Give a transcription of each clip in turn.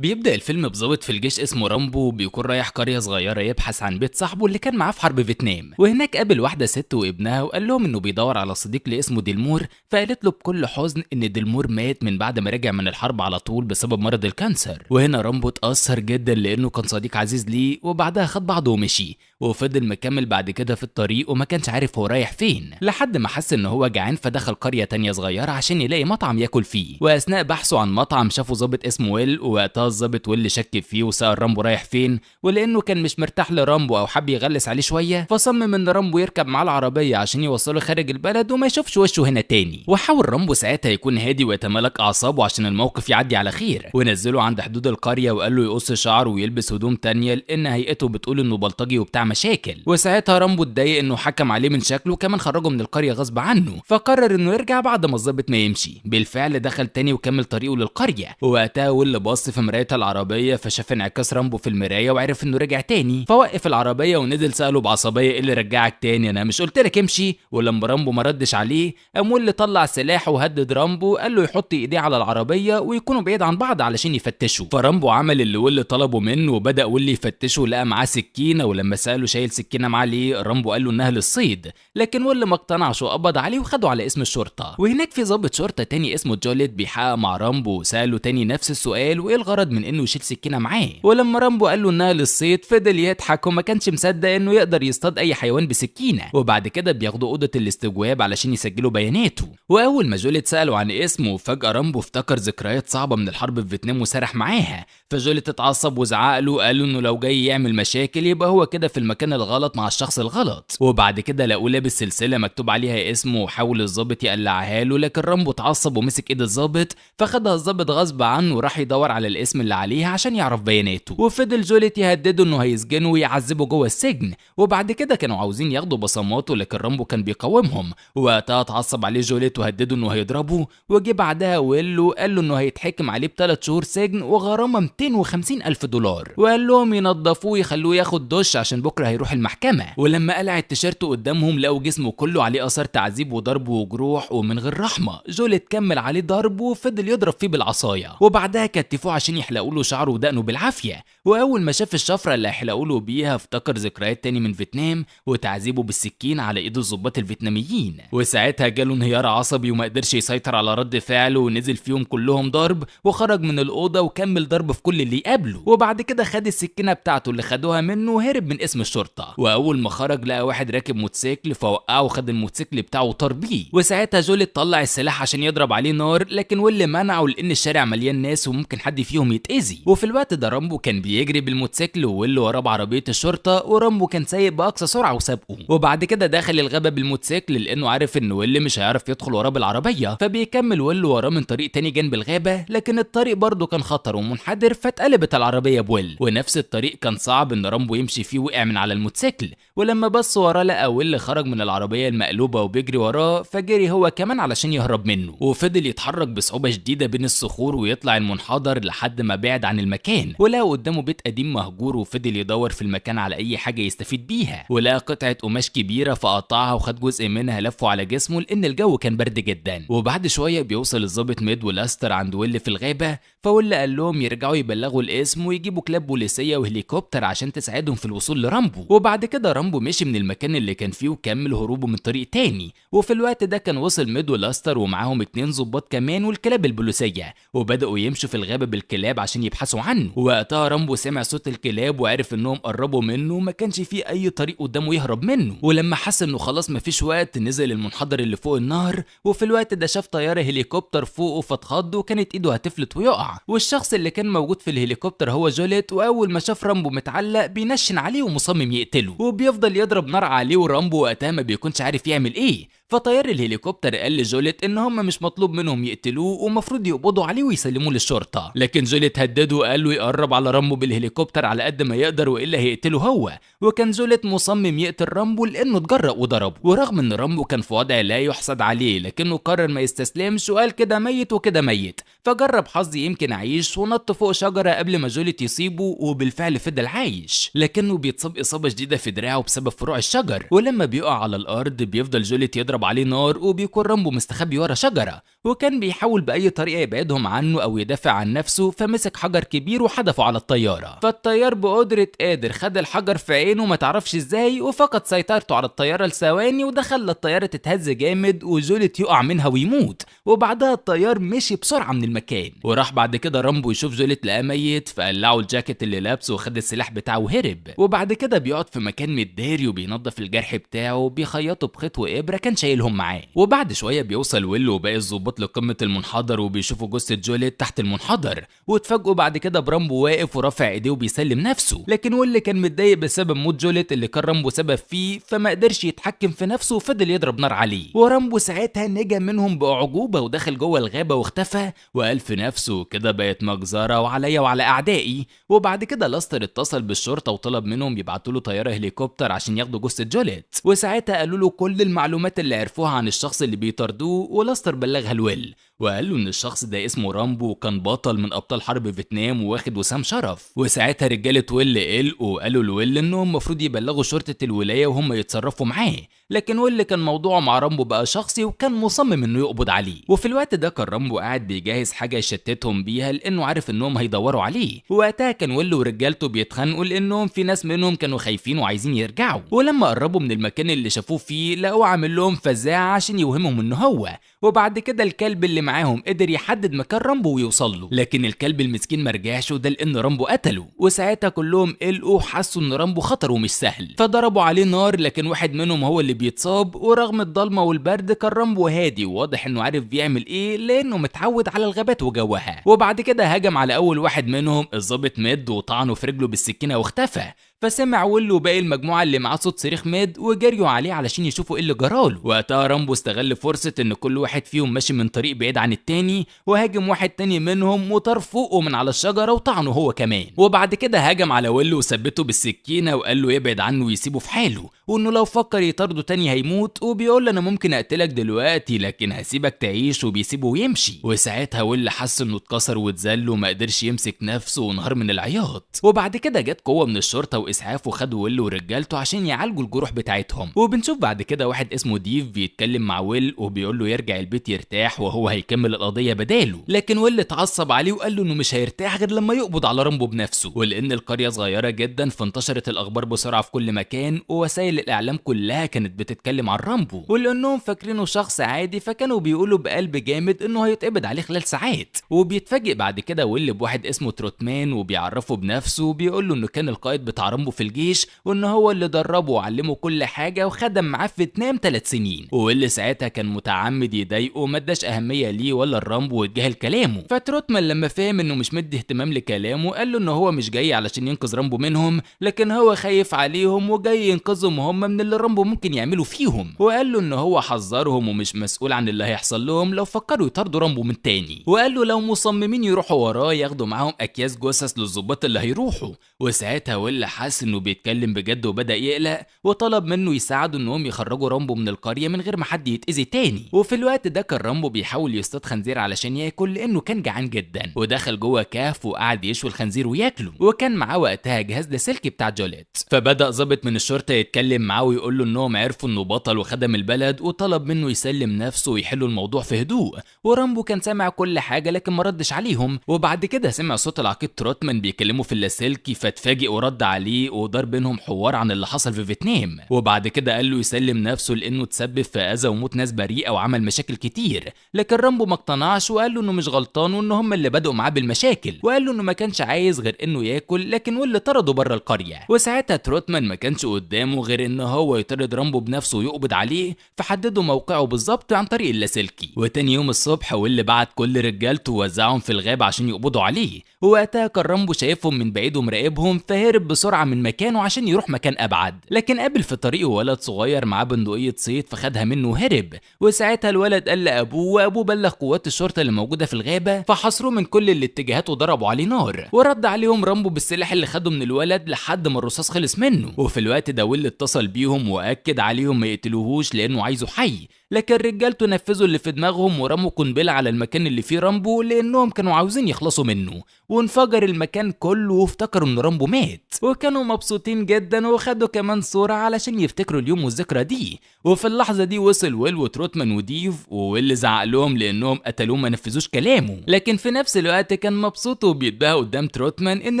بيبدأ الفيلم بظابط في الجيش اسمه رامبو، بيكون رايح قرية صغيرة يبحث عن بيت صاحبه اللي كان معاه في حرب فيتنام. وهناك قابل واحدة ست وابنها وقال لهم انه بيدور على صديق ليه اسمه ديلمور. فقالت له بكل حزن ان ديلمور مات من بعد ما رجع من الحرب على طول بسبب مرض ال cancer. وهنا رامبو اتأثر جدا لانه كان صديق عزيز ليه، وبعدها خد بعضه ومشي وفضل مكمل بعد كده في الطريق وما كانش عارف هو رايح فين، لحد ما حس ان هو جعان فدخل قرية تانية صغيرة عشان يلاقي مطعم ياكل فيه. واثناء بحثه عن مطعم شافه ظابط اسمه ويل، ووقتها الظابط ويل شك فيه وسأل رامبو رايح فين، ولانه كان مش مرتاح لرامبو او حب يغلس عليه شوية فصمم ان رامبو يركب معاه العربية عشان يوصله خارج البلد وما يشوفش وشه هنا تاني. وحاول رامبو ساعتها يكون هادي ويتمالك اعصابه عشان الموقف يعدي على خير، ونزله عند حدود القرية وقال له يقص شعره ويلبس هدوم تانية لان هيئته بتقول انه بلطجي وبتاع مشاكل. وساعتها رامبو اتضايق انه حكم عليه من شكله وكمان خرجه من القرية غصب عنه، فقرر انه يرجع بعد ما الظابط ما يمشي. بالفعل دخل تاني وكمل طريقه للقريه، ووقتها واللي بص في مراية العربية فشاف انعكاس رامبو في المراية وعرف انه رجع تاني، فوقف العربية ونزل ساله بعصبيه ايه اللي رجعك تاني، انا مش قلت لك امشي؟ ولما رامبو ما ردش عليه قام واللي طلع سلاح وهدد رامبو، قال له يحط ايديه على العربية ويكونوا بعيد عن بعض علشان يفتشوا. فرامبو عمل اللي واللي طلبه منه وبدا واللي يفتشه، لقى معاه سكينة، ولما ساله شايل سكينة معاه ليه، رامبو قال له انها للصيد، لكن واللي ما اقتنعش وقبض عليه وخده على اسم الشرطة. وهناك في ضابط شرطه تاني اسمه جوليت بيحقق مع رامبو وساله تاني نفس السؤال وايه الغرض من انه يشيل سكينة معاه، ولما رامبو قال له انها للصيد فضل يضحك وما كانش مصدق انه يقدر يصطاد اي حيوان بسكينة. وبعد كده بياخدوا اوضة الاستجواب علشان يسجلوا بياناته، واول ما جوليت ساله عن اسمه فجاة رامبو افتكر ذكريات صعبة من الحرب في فيتنام وسرح معاها. فجوليت اتعصب وزعق له قال له انه لو جاي يعمل مشاكل يبقى هو كده في المكان الغلط مع الشخص الغلط. وبعد كده لقوه لابس سلسلة مكتوب عليها اسمه وحاول الظابط يقلعها له، لكن رامبو اتعصب ومسك ايد الظابط فخدها الظابط غصب عنه وراح يدور على الاسم اللي عليها عشان يعرف بياناته. وفضل جوليت يهدده انه هيسجنه ويعذبه جوه السجن. وبعد كده كانوا عاوزين ياخدوا بصماته لكن رامبو كان بيقاومهم، وقتها اتعصب عليه جوليت وهدده انه هيضربه. وجه بعدها ويل وقال له انه هيتحكم عليه ب3 شهور سجن وغرامه 250 ألف دولار، وقال لهم ينضفوه ويخلوه ياخد دش عشان بكره هيروح المحكمة. ولما قلع التيشيرت قدامهم لقوا جسمه كله عليه اثار تعذيب وضرب وجروح ومن غير رحمه. جوليت كمل عليه ضرب وفضل يضرب فيه بالعصايه، وبعدها كتفوه عشان يحلقوا له شعره ودقنه بالعافية. واول ما شاف الشفرة اللي هيحلقوا له بيها افتكر ذكريات تاني من فيتنام وتعذيبه بالسكين على ايد الضباط الفيتناميين، وساعتها جاله انهيار عصبي وما قدرش يسيطر على رد فعله ونزل فيهم كلهم ضرب وخرج من الاوضة وكمل ضرب في كل اللي يقابله. وبعد كده خد السكينة بتاعته اللي خدوها منه وهرب من اسم الشرطة. واول ما خرج لقى واحد راكب موتوسيكل فوقعه وخد الموتوسيكل بتاعه وطار بيه. وساعتها جوليت طلع السلاح عشان يضرب عليه نار، لكن واللي منعه لان الشارع مليان ناس وممكن حد فيهم يتأذي. وفي الوقت ده رامبو كان بيجري بالموتوسيكل وويل وراه بعربيه الشرطة، ورامبو كان سايق باقصى سرعة وسابقه. وبعد كده دخل الغابة بالموتوسيكل لانه عارف ان ويل مش هيعرف يدخل وراه بالعربية، فبيكمل ويل وراه من طريق تاني جنب الغابة، لكن الطريق برضه كان خطر ومنحدر فاتقلبت العربية بويل. ونفس الطريق كان صعب ان رامبو يمشي فيه، وقع من على الموتوسيكل، ولما بص وراه لقى ويل خرج من العربية المقلوبة وبيجري وراه، فجري هو كمان علشان يهرب منه. وفضل يتحرك بصعوبة شديدة بين الصخور ويطلع المنحدر لحد ما بعد عن المكان، ولقى قدامه بيت قديم مهجور وفضل يدور في المكان على اي حاجة يستفيد بيها. ولقى قطعه قماش كبيرة فقطعها وخد جزء منها لفه على جسمه لان الجو كان برد جدا. وبعد شوية بيوصل الضابط ميد ولاستر عند ويل في الغابة، فويل قال لهم يرجعوا يبلغوا الاسم ويجيبوا كلاب بوليسيه وهليكوبتر عشان تساعدهم في الوصول لرامبو. وبعد كده رامبو مشي من المكان اللي كان فيه وكمل هروبه من طريق تاني. وفي الوقت ده كان وصل ميد ولاستر ومعاهم 2 ضباط كمان والكلاب البوليسيه، وبداوا يمشوا في الغابة بالكلاب عشان يبحثوا عنه. وقتها رامبو سمع صوت الكلاب وعرف انهم قربوا منه وما كانش فيه اي طريق قدامه يهرب منه. ولما حس انه خلاص مفيش وقت نزل المنحدر اللي فوق النهر، وفي الوقت ده شاف طيارة هليكوبتر فوقه فاتخض وكانت ايده هتفلت ويقع. والشخص اللي كان موجود في الهليكوبتر هو جوليت، واول ما شاف رامبو متعلق بينشن عليه ومصمم يقتله وبيفضل يضرب نار عليه، ورامبو وقتها ما بيكونش عارف يعمل ايه. فطيار الهليكوبتر قال لجوليت ان هم مش مطلوب منهم يقتلوه ومفروض يقبضوا عليه ويسلموه للشرطة، لكن جوليت هدده وقال له يقرب على رامبو بالهليكوبتر على قد ما يقدر والا هيقتله هو. وكان جوليت مصمم يقتل رامبو لانه اتجرأ وضربه، ورغم ان رامبو كان في وضع لا يحسد عليه لكنه قرر ما يستسلمش وقال كده ميت وكده ميت، فجرب حظي يمكن اعيش ونط فوق شجرة قبل ما جوليت يصيبه، وبالفعل فضل عايش، لكنه بيتصاب اصابه شديدة في دراعه بسبب فروع الشجر. ولما بيقع على الارض بيفضل جوليت يضرب بيضرب عليه نار، وبيكون رامبو مستخبي ورا شجرة، وكان بيحاول باي طريقه يبعدهم عنه او يدافع عن نفسه، فمسك حجر كبير وحدفه على الطيارة. فالطيار بقدره قادر خد الحجر في عينه ما تعرفش ازاي، وفقد سيطرته على الطيارة لثواني، وده خلى الطيارة تتهز جامد وجوليت يقع منها ويموت. وبعدها الطيار مشي بسرعة من المكان، وراح بعد كده رامبو يشوف جوليت لقاه ميت، فقلعه الجاكيت اللي لابسه وخد السلاح بتاعه وهرب. وبعد كده بيقعد في مكان متداري وبينظف الجرح بتاعه، بيخيطه بخيط وابره كان شايلهم معاه. وبعد شوية بيوصل ويل وباقي الظباط لقمة المنحدر، وبيشوفوا جثة جوليت تحت المنحدر، واتفاجئوا بعد كده برامبو واقف ورافع ايديه وبيسلم نفسه. لكن ويل كان متضايق بسبب موت جوليت اللي كان رامبو سبب فيه، فما قدرش يتحكم في نفسه وفضل يضرب نار عليه. ورامبو ساعتها نجا منهم باعجوبه ودخل جوه الغابة واختفى، وقال في نفسه كده بقت مجزرة وعليا وعلى اعدائي. وبعد كده لاستر اتصل بالشرطة وطلب منهم يبعتوا له طيارة هليكوبتر عشان ياخدوا جثة جوليت، وساعتها قالوا له كل المعلومات اللي عرفوها عن الشخص اللي بيطاردوه، ولاستر بلغها لويل وقال له ان الشخص ده اسمه رامبو وكان بطل من ابطال حرب فيتنام وواخد وسام شرف. وساعتها رجاله ويل قلقوا وقالوا لويل انهم المفروض يبلغوا شرطه الولاية وهم يتصرفوا معاه، لكن ويل كان موضوعه مع رامبو بقى شخصي وكان مصمم انه يقبض عليه. وفي الوقت ده كان رامبو قاعد بيجهز حاجة يشتتهم بيها لانه عارف انهم هيدوروا عليه. وقتها كان ويل ورجالته بيتخانقوا لانهم في ناس منهم كانوا خايفين وعايزين يرجعوا، ولما قربوا من المكان اللي شافوه فيه لقوه عامل لهم فزاعه عشان يوهمهم انه هو. وبعد كده الكلب اللي معاهم قدر يحدد مكان رامبو ويوصل له، لكن الكلب المسكين ما رجعش، وده لان رامبو قتله. وساعتها كلهم قلقوا وحسوا ان رامبو خطر ومش سهل، فضربوا عليه نار، لكن واحد منهم هو اللي بيتصاب. ورغم الضلمة والبرد كان رامبو هادي وواضح انه عارف بيعمل ايه لانه متعود على الغابات وجوها. وبعد كده هجم على اول واحد منهم الظابط ميد وطعنه في رجله بالسكينة واختفى. فسمع ويل وباقي المجموعة اللي معاه صوت صريخ ميد وجريوا عليه علشان يشوفوا ايه اللي جراله. وقتها رامبو استغل فرصة ان كل واحد فيهم ماشي من طريق بعيد عن التاني، وهاجم واحد تاني منهم وطار فوقه من على الشجرة وطعنه هو كمان. وبعد كده هاجم على ويل وثبته بالسكينة وقال له يبعد عنه ويسيبه في حاله، وانه لو فكر يطارده تاني هيموت، وبيقول له انا ممكن اقتلك دلوقتي لكن هسيبك تعيش، وبيسيبه ويمشي. وساعتها ويل حس انه اتكسر واتذل وما قدرش يمسك نفسه وانهار من العياط. وبعد كده جت قوة من الشرطة واسعاف وخدوا ويل ورجالته عشان يعالجوا الجروح بتاعتهم. وبنشوف بعد كده واحد اسمه ديف بيتكلم مع ويل وبيقول له يرجع البيت يرتاح وهو هيكمل القضية بداله، لكن ويل اتعصب عليه وقال له انه مش هيرتاح غير لما يقبض على رامبو بنفسه. ولان القرية صغيرة جدا فانتشرت الاخبار بسرعة في كل مكان، ووسائل الاعلام كلها كانت بتتكلم عن رامبو، ولانهم فاكرينه شخص عادي فكانوا بيقولوا بقلب جامد انه هيتقبض عليه خلال ساعات. وبيتفاجئ بعد كده ويل بواحد اسمه تروتمان وبيعرفه بنفسه وبيقول له انه كان القائد بتاع رامبو في الجيش وان هو اللي دربه وعلمه كل حاجة وخدم معاه في فيتنام 3 سنين. وويل ساعتها كان متعمد يضايقه وما اداش اهمية ليه ولا لرامبو واتجاهل كلامه. فتروتمان لما فهم انه مش مدي اهتمام لكلامه قال له ان هو مش جاي علشان ينقذ رامبو منهم، لكن هو خايف عليهم وجاي ينقذهم هم من اللي رامبو ممكن يعمله فيهم. وقال له ان هو حذرهم ومش مسؤول عن اللي هيحصل لهم لو فكروا يطاردوا رامبو من تاني. وقال له لو مصممين يروحوا وراه ياخدوا معاهم اكياس جثث للظباط اللي هيروحوا. وساعتها ويل حس انه بيتكلم بجد وبدا يقلق، وطلب منه يساعده انهم يخرجوا رامبو من القرية من غير ما حد يتاذي تاني. وفي الوقت ده كان رامبو بيحاول يصطاد خنزير علشان ياكل لانه كان جعان جدا، ودخل جوه كهف وقعد يشوي الخنزير وياكله، وكان معاه وقتها جهاز لاسلكي بتاع جوليت. فبدا ظابط من الشرطة يتكلم معاه ويقول له انهم عرفوا انه بطل وخدم البلد، وطلب منه يسلم نفسه ويحلوا الموضوع في هدوء. ورامبو كان سامع كل حاجة لكن ما ردش عليهم. وبعد كده سمع صوت العقيد تروتمان بيكلمه في اللاسلكي فاتفاجئ ورد عليه، ودار بينهم حوار عن اللي حصل في فيتنام. وبعد كده قال له يسلم نفسه لانه تسبب في اذى وموت ناس بريئة وعمل مشاكل كتير، لكن رامبو ما اقتنعش وقال له انه مش غلطان وان هم اللي بدأوا معاه بالمشاكل، وقال له انه ما كانش عايز غير انه ياكل، لكن واللي طرده بره القرية. وساعتها تروتمان ما كانش قدامه غير ان هو يطرد رامبو بنفسه ويقبض عليه، فحددوا موقعه بالظبط عن طريق اللاسلكي. وتاني يوم الصبح واللي بعت كل رجالته ووزعهم في الغابة عشان يقبضوا عليه. ووقتها كان رامبو شايفهم من بعيد ومراقبهم، فهرب بسرعة من مكانه عشان يروح مكان ابعد، لكن قابل في طريقه ولد صغير معاه بندقية صيد فخدها منه وهرب. وساعتها الولد قال لابوه، وابوه بلغ قوات الشرطة اللي موجودة في الغابة، فحاصروه من كل الاتجاهات وضربوا عليه نار. ورد عليهم رامبو بالسلاح اللي خده من الولد لحد ما الرصاص خلص منه. وفي الوقت ده ويل اتصل بيهم واكد عليهم ما يقتلوهوش لانه عايزه حي، لكن رجالته نفذوا اللي في دماغهم ورموا قنبلة على المكان اللي فيه رامبو لانهم كانوا عاوزين يخلصوا منه، وانفجر المكان كله وافتكروا ان رامبو مات، وكانوا مبسوطين جدا وخدوا كمان صوره علشان يفتكروا اليوم والذكرى دي. وفي اللحظة دي وصل ويل وتروتمان وديف، وويل زعق لهم لانهم قتلوه ما نفذوش كلامه، لكن في نفس الوقت كان مبسوط وبيتباهى قدام تروتمان ان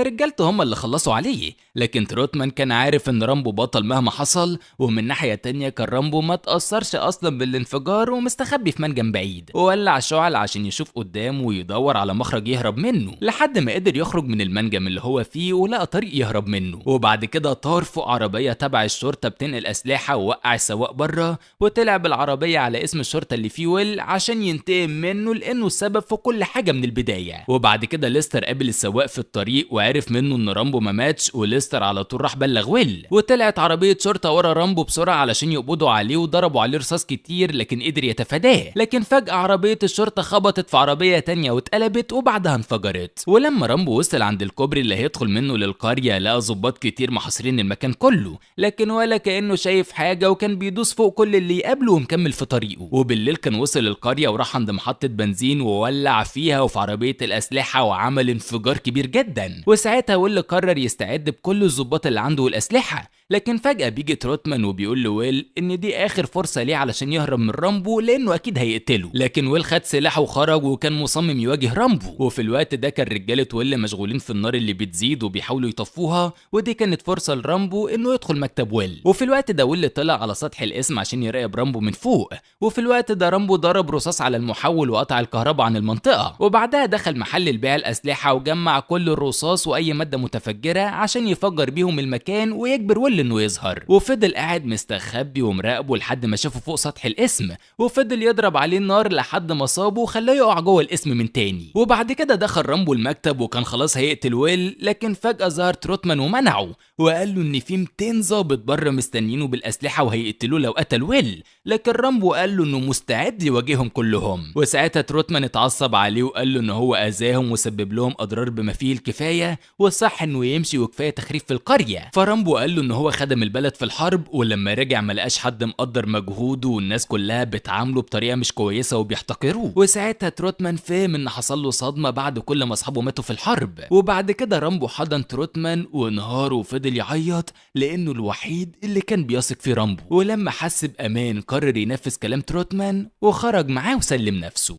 رجالته هم اللي خلصوا عليه. لكن تروتمان كان عارف ان رامبو بطل مهما حصل، ومن ناحية تانية كان رامبو ما تاثرش اصلا بالانفجار ومستخبي في منجم بعيد، وولع شعل عشان يشوف قدامه ويدور على مخرج يهرب منه، لحد ما قدر يخرج من المنجم اللي هو فيه ولقى طريق يهرب منه. وبعد كده طار فوق عربية تبع الشرطة بتنقل اسلحة ووقع السواق بره، وطلع بالعربية على اسم الشرطة اللي فيه ويل عشان ينتقم منه لانه السبب في كل حاجة من البداية. وبعد كده ليستر قابل السواق في الطريق وعرف منه ان رامبو ما ماتش، وليستر على طول راح بلغ ويل، وطلعت عربية شرطه ورا رامبو بسرعة علشان يقبضوا عليه، وضربوا عليه رصاص كتير لكن قدر يتفاداه. لكن فجاة عربية الشرطة خبطت في عربية تانية واتقلبت وبعدها انفجرت. ولما رامبو وصل عند الكوبري اللي هيدخل منه للقريه لقى ظباط كتير محاصرين المكان كله، لكن ولا كانه شايف حاجة وكان بيدوس فوق كل اللي يقابله ومكمل في طريقه. وبالليل كان وصل القرية وراح عند محطة بنزين وولع فيها وفي عربية الاسلحة وعمل انفجار كبير جدا. وساعتها ويل قرر يستعد بكل الظباط اللي عنده والاسلحة، لكن فجاة بيجي تروتمان وبيقول لويل ان دي اخر فرصة ليه علشان يهرب من رامبو لانه اكيد هيقتله. لكن ويل خد سلاحه وخرج وكان مصمم يواجه رامبو. وفي الوقت ده كان رجاله ويل مشغولين في النار اللي بتزيد وبيحاولوا يطفوها، ودي كانت فرصة لرامبو انه يدخل مكتب ويل. وفي الوقت ده ويل طلع على سطح القسم عشان يراقب رامبو من فوق، وفي الوقت ده رامبو ضرب رصاص على المحول وقطع الكهرباء عن المنطقة. وبعدها دخل محل البيع الاسلحة وجمع كل الرصاص واي مادة متفجره عشان يفجر بيهم المكان ويجبر ويل انه يظهر. وفضل قاعد مستخبي ومراقبة لحد ما شافه فوق سطح القسم، وفضل يضرب عليه النار لحد ما صابه وخلاه يقع جوه القسم من تاني. وبعد كده دخل رامبو المكتب وكان خلاص هيقتل ويل، لكن فجأة ظهر تروتمان ومنعه وقال له ان في 200 ظابط بره مستنيينه بالاسلحة وهيقتلوه لو قتل ويل، لكن رامبو قال له انه مستعد يواجههم كلهم. وساعتها تروتمان اتعصب عليه وقال له ان هو اذاهم وسبب لهم اضرار بما فيه الكفاية، والصح انه يمشي وكفاية تخريب في القرية. فرامبو قال له ان هو خدم البلد في الحرب، ولما رجع ما لقاش حد مقدر مجهوده والناس كلها بتعامله بطريقة مش كويسة وبيحتقروه. وساعتها تروتمان فهم ان حصل له صدمة بعد كل ما اصحابه ماتوا في الحرب. وبعد كده رامبو حضن تروتمان وانهار وفضل يعيط لانه الوحيد اللي كان بيثق في رامبو. ولما حس بامان قرر ينفذ كلام تروتمان وخرج معاه وسلم نفسه.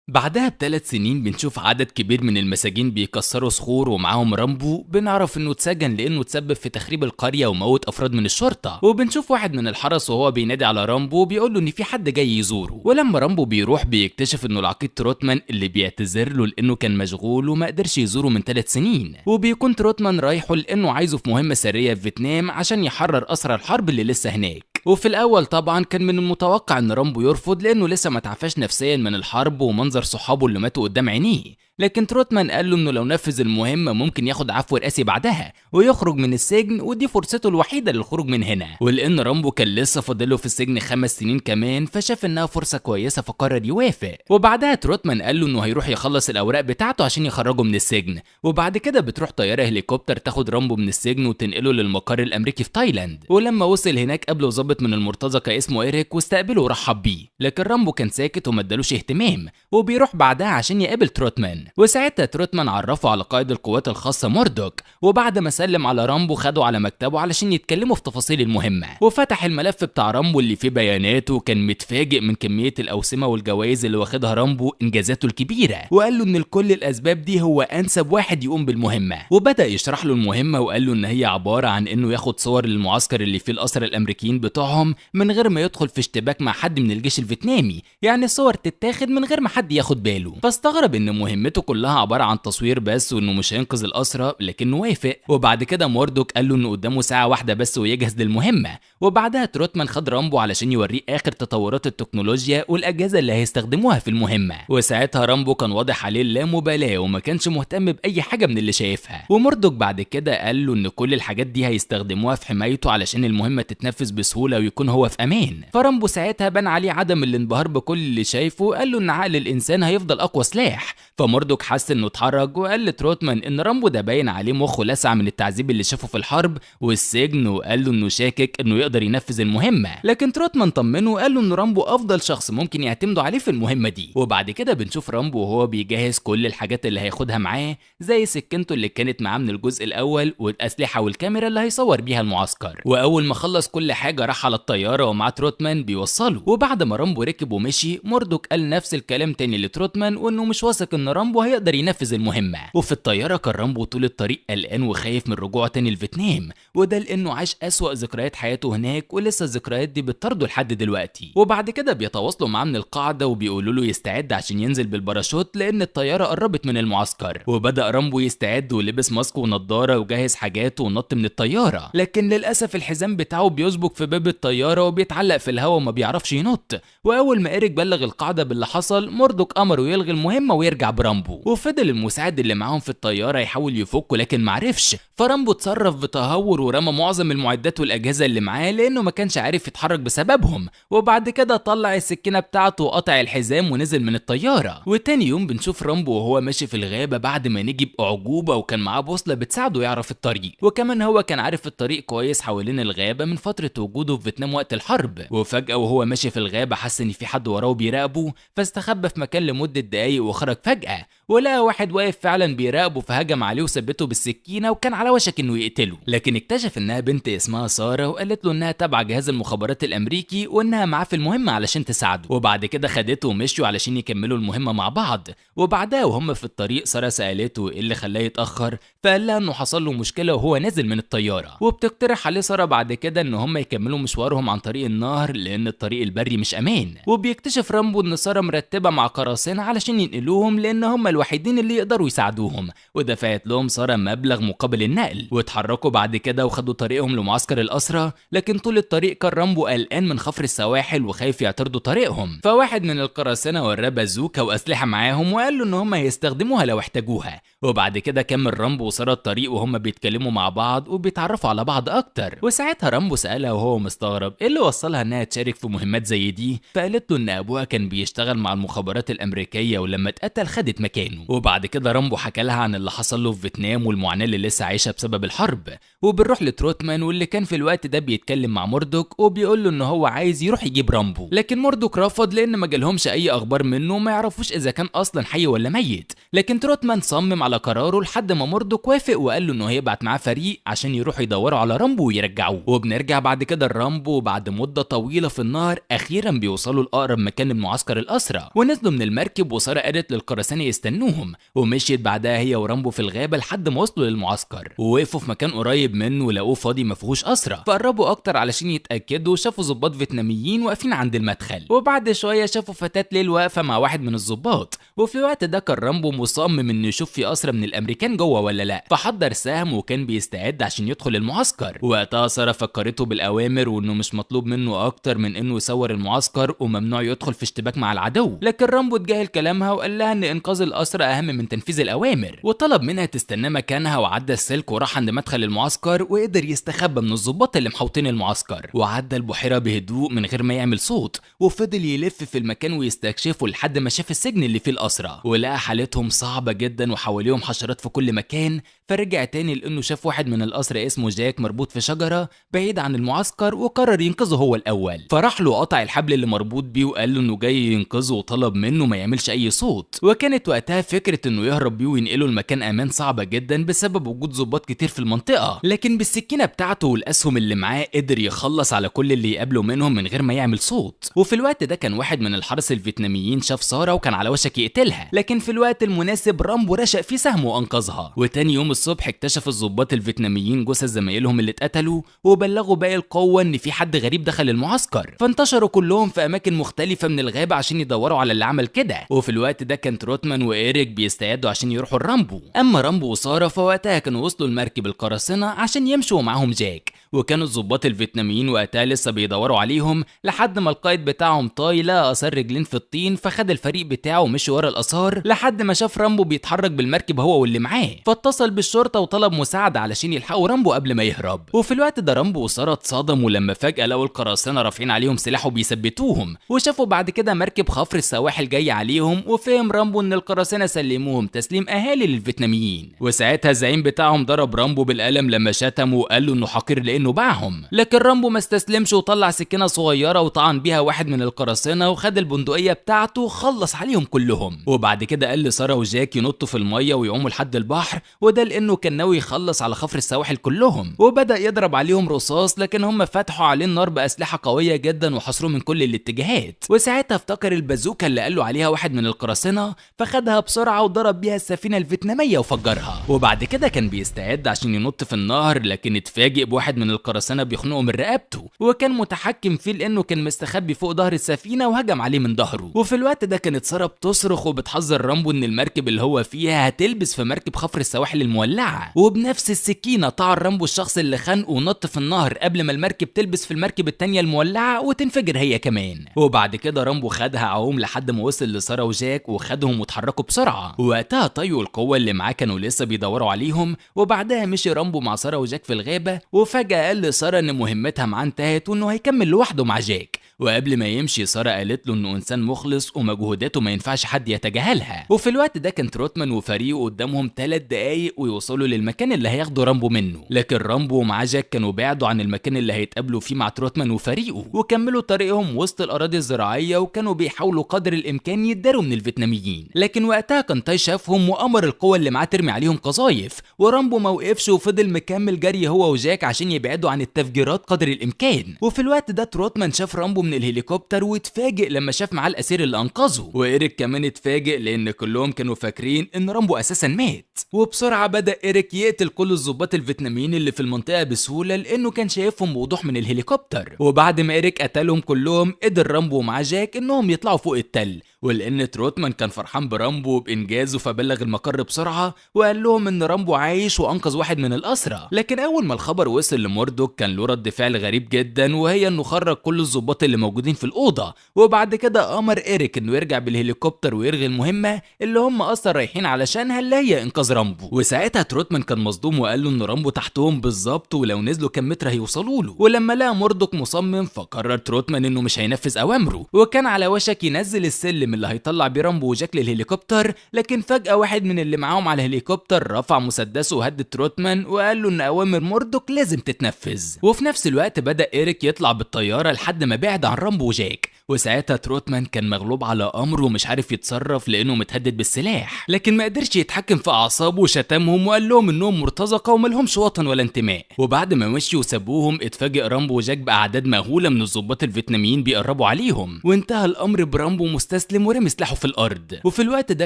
بعدها ب3 سنين بنشوف عدد كبير من المساجين بيكسروا صخور ومعاهم رامبو، بنعرف انه اتسجن لانه تسبب في تخريب القرية وموت افراد من الشرطة. وبنشوف واحد من الحرس وهو بينادي على رامبو بيقول له ان في حد جاي يزوره. ولما رامبو بيروح بيكتشف انه العقيد تروتمان اللي بيعتذر له لانه كان مشغول وما قدرش يزوره من 3 سنين. وبيكون تروتمان رايحة لانه عايزه في مهمة سرية في فيتنام عشان يحرر اسرى الحرب اللي لسه هناك. وفي الاول طبعا كان من المتوقع ان رامبو يرفض لانه لسه ما تعافاش نفسيا من الحرب ومنظر صحابه اللي ماتوا قدام عينيه، لكن تروتمان قال له انه لو نفذ المهمة ممكن ياخد عفو رئاسي بعدها ويخرج من السجن، ودي فرصته الوحيدة للخروج من هنا. ولان رامبو كان لسه فاضلة في السجن 5 سنين كمان فشاف انها فرصة كويسة فقرر يوافق. وبعدها تروتمان قال له انه هيروح يخلص الاوراق بتاعته عشان يخرجه من السجن. وبعد كده بتروح طيارة هليكوبتر تاخد رامبو من السجن وتنقله للمقر الامريكي في تايلاند. ولما وصل هناك قابله ضابط من المرتزقة اسمه إيريك واستقبله ورحب بيه، لكن رامبو كان ساكت وما ادالوش اهتمام. وبيروح بعدها عشان يقابل تروتمان، وساعتها تروتمان عرفه على قائد القوات الخاصة موردوك. وبعد ما سلم على رامبو خده على مكتبه علشان يتكلموا في تفاصيل المهمة. وفتح الملف بتاع رامبو اللي فيه بياناته، وكان متفاجئ من كمية الأوسمة والجوائز اللي واخدها رامبو، إنجازاته الكبيرة، وقال له إن لكل الأسباب دي هو أنسب واحد يقوم بالمهمة. وبدأ يشرح له المهمة وقال له إن هي عبارة عن إنه ياخد صور للمعسكر اللي فيه الأسرى الأمريكيين بتوعهم من غير ما يدخل في اشتباك مع حد من الجيش الفيتنامي، يعني الصور تتاخد من غير ما حد ياخد باله. فاستغرب إن مهمته كلها عبارة عن تصوير بس وإنه مش هينقذ الأسرى، لكنه وافق. وبعد كده موردوك قال له إنه قدامه ساعة واحدة بس ويجهز للمهمة. وبعدها تروتمان خد رامبو علشان يوريه آخر تطورات التكنولوجيا والأجهزة اللي هيستخدموها في المهمة. وساعتها رامبو كان واضح عليه اللامبالاة وما كانش مهتم بأي حاجة من اللي شايفها. وموردوك بعد كده قال له إن كل الحاجات دي هيستخدموها في حمايته علشان المهمة تتنفذ بسهولة ويكون هو في أمان. فرامبو ساعتها بان عليه عدم الانبهار بكل اللي شايفه، قال له إن عقل الإنسان هيفضل أقوى سلاح. فموردوك موردوك حس انه اتحرج وقال لتروتمان ان رامبو ده باين عليه مخه لسع من التعذيب اللي شافه في الحرب والسجن، وقال له انه شاكك انه يقدر ينفذ المهمة. لكن تروتمان طمنه وقال له ان رامبو افضل شخص ممكن يعتمدوا عليه في المهمة دي. وبعد كده بنشوف رامبو وهو بيجهز كل الحاجات اللي هياخدها معاه، زي سكينته اللي كانت معاه من الجزء الاول والاسلحة والكاميرا اللي هيصور بيها المعسكر. واول ما خلص كل حاجة راح على الطيارة ومعاه تروتمان بيوصله. وبعد ما رامبو ركب ومشي، موردوك قال نفس الكلام تاني لتروتمان وانه مش واثق ان رامبو هيقدر ينفذ المهمة. وفي الطيارة كان رامبو طول الطريق قلقان وخايف من رجوعه تاني لفيتنام، وده لانه عاش اسوأ ذكريات حياته هناك ولسه الذكريات دي بتطرده لحد دلوقتي. وبعد كده بيتواصلوا معاه من القاعدة وبيقولوا له يستعد عشان ينزل بالباراشوت لان الطيارة قربت من المعسكر. وبدا رامبو يستعد ولبس ماسك ونضاره وجهز حاجاته ونط من الطيارة، لكن للاسف الحزام بتاعه بيشبك في باب الطيارة وبيتعلق في الهواء وما بيعرفش ينط. واول ما إيريك بلغ القاعدة باللي حصل، موردوك امره يلغي المهمة ويرجع برامبو. وفضل المساعد اللي معاهم في الطيارة يحاول يفكه لكن معرفش، فرامبو اتصرف بتهور ورمى معظم المعدات والاجهزة اللي معاه لانه ما كانش عارف يتحرك بسببهم. وبعد كده طلع السكينة بتاعته وقطع الحزام ونزل من الطيارة. وتاني يوم بنشوف رامبو وهو ماشي في الغابة بعد ما نجي باعجوبه، وكان معاه بوصله بتساعده يعرف الطريق، وكمان هو كان عارف الطريق كويس حوالين الغابة من فترة وجوده في فيتنام وقت الحرب. وفجاة وهو ماشي في الغابة حس ان في حد وراه بيراقبه، فاستخبى في مكان لمدة دقايق وخرج فجاة ولقى واحد واقف فعلا بيراقبه، فهجم عليه وثبته بالسكينة وكان على وشك انه يقتله. لكن اكتشف انها بنت اسمها ساره، وقالت له انها تبع جهاز المخابرات الامريكي وانها معاه في المهمة علشان تساعده. وبعد كده خدته ومشوا علشان يكملوا المهمة مع بعض. وبعدها وهم في الطريق ساره سالته ايه اللي خلاه يتاخر، فقال لها انه حصل له مشكلة وهو نازل من الطيارة. وبتقترح عليه ساره بعد كده ان هم يكملوا مشوارهم عن طريق النهر لان الطريق البري مش امان. وبيكتشف رامبو ان ساره مرتبه مع قراصنة علشان ينقلوهم لان هم الوحيدين اللي يقدروا يساعدوهم، ودفعت لهم ساره مبلغ مقابل النقل. واتحركوا بعد كده وخدوا طريقهم لمعسكر الاسرى، لكن طول الطريق كان رامبو قلقان من خفر السواحل وخايف يعترضوا طريقهم. فواحد من القراصنة وراه بازوكا واسلحه معاهم وقال له ان هم هيستخدموها لو احتاجوها. وبعد كده كمل رامبو وسارة الطريق وهم بيتكلموا مع بعض وبيتعرفوا على بعض اكتر. وساعتها رامبو سالها وهو مستغرب ايه اللي وصلها انها تشارك في مهمات زي دي، فقالت له ان ابوها كان بيشتغل مع المخابرات الامريكية ولما اتقتل خدت مكانه. وبعد كده رامبو حكى لها عن اللي حصل له في فيتنام والمعاناة اللي لسه عايشها بسبب الحرب. وبنروح لتروتمان واللي كان في الوقت ده بيتكلم مع موردوك وبيقول له ان هو عايز يروح يجيب رامبو، لكن موردوك رفض لان ما جالهمش اي اخبار منه وما يعرفوش اذا كان اصلا حي ولا ميت. لكن تروتمان صمم على قراره لحد ما موردوك وافق وقال له انه هيبعت معاه فريق عشان يروحوا يدوروا على رامبو ويرجعوه. وبنرجع بعد كده لرامبو بعد مده طويلة في النهر اخيرا بيوصلوا لاقرب مكان لمعسكر الاسرى، ونزلوا من المركب وسارة قالت للقراصنه يستنوهم، ومشيت بعدها هي ورامبو في الغابة لحد ما وصلوا للمعسكر. ووقفوا في مكان قريب منه ولقوه فاضي ما فيهوش اسرى، فقربوا اكتر علشان يتاكدوا وشافوا ضباط فيتناميين واقفين عند المدخل. وبعد شوية شافوا فتاة ليل واقفة مع واحد من الضباط، وفي الوقت ده كان رامبو مصمم انه يشوف في اسرى من الامريكان جوه ولا لا، فحضر سهم وكان بيستعد عشان يدخل المعسكر. وقتها ساره فكرته بالاوامر وانه مش مطلوب منه اكتر من انه يصور المعسكر وممنوع يدخل في اشتباك مع العدو، لكن رامبو اتجاهل كلامها وقال لها ان انقاذ الاسرى اهم من تنفيذ الاوامر، وطلب منها تستناه مكانها. وعدى السلك وراح عند مدخل المعسكر وقدر يستخبى من الضباط اللي محوطين المعسكر، وعدى البحيرة بهدوء من غير ما يعمل صوت، وفضل يلف في المكان ويستكشفه لحد ما شاف السجن اللي فيه الاسرى، ولقى حالتهم صعبة جدا وحواليهم حشرات في كل مكان. فرجع تاني لانه شاف واحد من الاسرى اسمه جاك مربوط في شجرة بعيد عن المعسكر وقرر ينقذه هو الاول. فراح له قطع الحبل اللي مربوط بيه وقال له انه جاي ينقذه وطلب منه ما يعملش اي صوت. وكانت وقتها فكرة انه يهرب بيه وينقله لمكان امان صعبة جدا بسبب وجود ضباط كتير في المنطقة، لكن بالسكينة بتاعته والاسهم اللي معاه قدر يخلص على كل اللي يقابله منهم من غير ما يعمل صوت. وفي الوقت ده كان واحد من الحرس الفيتناميين شاف ساره وكان على وشك يقتلها، لكن في الوقت المناسب رامبو رشق في سهمه وانقذها. وتاني يوم الصبح اكتشف الضباط الفيتناميين جثث زمايلهم اللي اتقتلوا وبلغوا باقي القوة ان في حد غريب دخل المعسكر، فانتشروا كلهم في اماكن مختلفة من الغابة عشان يدوروا على اللي عمل كده. وفي الوقت ده كان تروتمان وإيريك بيستعدوا عشان يروحوا لرامبو. اما رامبو وسارة فوقتها كانوا وصلوا المركب القراصنة عشان يمشوا معاهم جاك. وكانوا الضباط الفيتناميين وقتها لسه بيدوروا عليهم لحد ما القائد بتاعهم تاي لقى اثار رجلين في الطين، فخد الفريق بتاعه ومشي ورا الاثار لحد ما شاف رامبو بيتحرك بالمركب هو واللي معاه، فاتصل بالشرطة وطلب مساعدة علشان يلحقوا رامبو قبل ما يهرب. وفي الوقت ده رامبو وسارة اتصدموا لما فجاة لقوا القراصنة رافعين عليهم سلاح وبيثبتوهم، وشافوا بعد كده مركب خفر السواحل جاي عليهم، وفهم رامبو ان القراصنة سلموهم تسليم اهالي للفيتناميين. وساعتها الزعيم بتاعهم ضرب رامبو بالقلم لما شتمه وقال له انه حقير لانه باعهم، لكن رامبو ما استسلمش وطلع سكينة صغيرة وطعن بيها واحد من القراصنة وخد البندقية بتاعته وخلص عليهم كلهم. وبعد كده قال لساره وجاك ينطوا في المية ويعوموا لحد البحر، وده لانه كان ناوي يخلص على خفر السواحل كلهم، وبدا يضرب عليهم رصاص لكن هم فتحوا عليه النار باسلحه قوية جدا وحاصروه من كل الاتجاهات. وساعتها افتكر البازوكا اللي قال له عليها واحد من القراصنة، فخدها بسرعة وضرب بيها السفينة الفيتناميه وفجرها. وبعد كده كان بيستعد عشان ينط في النهر، لكن اتفاجئ بواحد من القراصنة بيخنقه من رقبته، وكان متحكم فيه لانه كان مستخبي فوق ظهر السفينة وهجم عليه من ظهره. وفي الوقت ده كانت ساره بتصرخ وبتحذر رامبو ان المركب اللي هو فيها هتلبس في مركب خفر السواحل المولعه، وبنفس السكينة طعن رامبو الشخص اللي خنقه ونط في النهر قبل ما المركب تلبس في المركب التانية المولعه وتنفجر هي كمان. وبعد كده رامبو خدها عوم لحد ما وصل لساره وجاك وخدهم وتحركوا بسرعة. وقتها تاي والقوه اللي معاه كانوا لسه بيدوروا عليهم. وبعدها مشي رامبو مع ساره وجاك في الغابة، وفجاة قال لساره ان مهمتها معاه انتهت وانه هيكمل لوحده مع جاك. وقبل ما يمشي ساره قالت له انه انسان مخلص ومجهوداته ما ينفعش حد يتجاهلها. وفي الوقت ده كان تروتمان وفريقه قدامهم 3 دقايق ويوصلوا للمكان اللي هياخدوا رامبو منه، لكن رامبو ومعاه جاك كانوا بعدوا عن المكان اللي هيتقابلوا فيه مع تروتمان وفريقه، وكملوا طريقهم وسط الاراضي الزراعية، وكانوا بيحاولوا قدر الامكان يتداروا من الفيتناميين. لكن وقتها كان تاي شافهم وامر القوة اللي معاه ترمي عليهم قذايف، ورامبو ما وقفش وفضل مكمل جري هو وجاك عشان يبعدوا عن التفجيرات قدر الامكان. وفي الوقت ده تروتمان شاف رامبو من الهليكوبتر واتفاجئ لما شاف معاه الاسير اللي انقذه، وإيريك كمان اتفاجئ لان كلهم كانوا فاكرين ان رامبو اساسا مات. وبسرعة بدا إيريك يقتل كل الضباط الفيتناميين اللي في المنطقة بسهولة لانه كان شايفهم بوضوح من الهليكوبتر. وبعد ما إيريك قتلهم كلهم قدر رامبو مع جاك انهم يطلعوا فوق التل، ولان تروتمان كان فرحان برامبو وبانجازه فبلغ المقر بسرعة وقال لهم ان رامبو عايش وانقذ واحد من الاسرى. لكن اول ما الخبر وصل لموردوك كان له رد فعل غريب جدا، وهي انه خرج كل الضباط اللي موجودين في الاوضة، وبعد كده امر إيريك انه يرجع بالهليكوبتر ويلغي المهمة اللي هم اصلا رايحين علشانها اللي هي انقاذ رامبو. وساعتها تروتمان كان مصدوم وقال له ان رامبو تحتهم بالظبط ولو نزلوا كام متر هيوصلوا له. ولما لقى موردوك مصمم فقرر تروتمان انه مش هينفذ اوامره، وكان على وشك ينزل السلم اللي هيطلع بيه رامبو وجاك للهليكوبتر، لكن فجأة واحد من اللي معاهم على الهليكوبتر رفع مسدسه وهدد تروتمان وقال له ان اوامر موردوك لازم تتنفذ. وفي نفس الوقت بدأ إيريك يطلع بالطيارة لحد ما بعد عن رامبو وجاك، وساعتها تروتمان كان مغلوب على امره ومش عارف يتصرف لانه متهدد بالسلاح، لكن ما قدرش يتحكم في اعصابه وشتمهم وقال لهم انهم مرتزقة وملهمش وطن ولا انتماء. وبعد ما مشيوا وسابوهم اتفاجئ رامبو وجاك باعداد مهولة من الضباط الفيتناميين بيقربوا عليهم، وانتهى الامر برامبو مستسلم ورمي سلاحه في الارض. وفي الوقت ده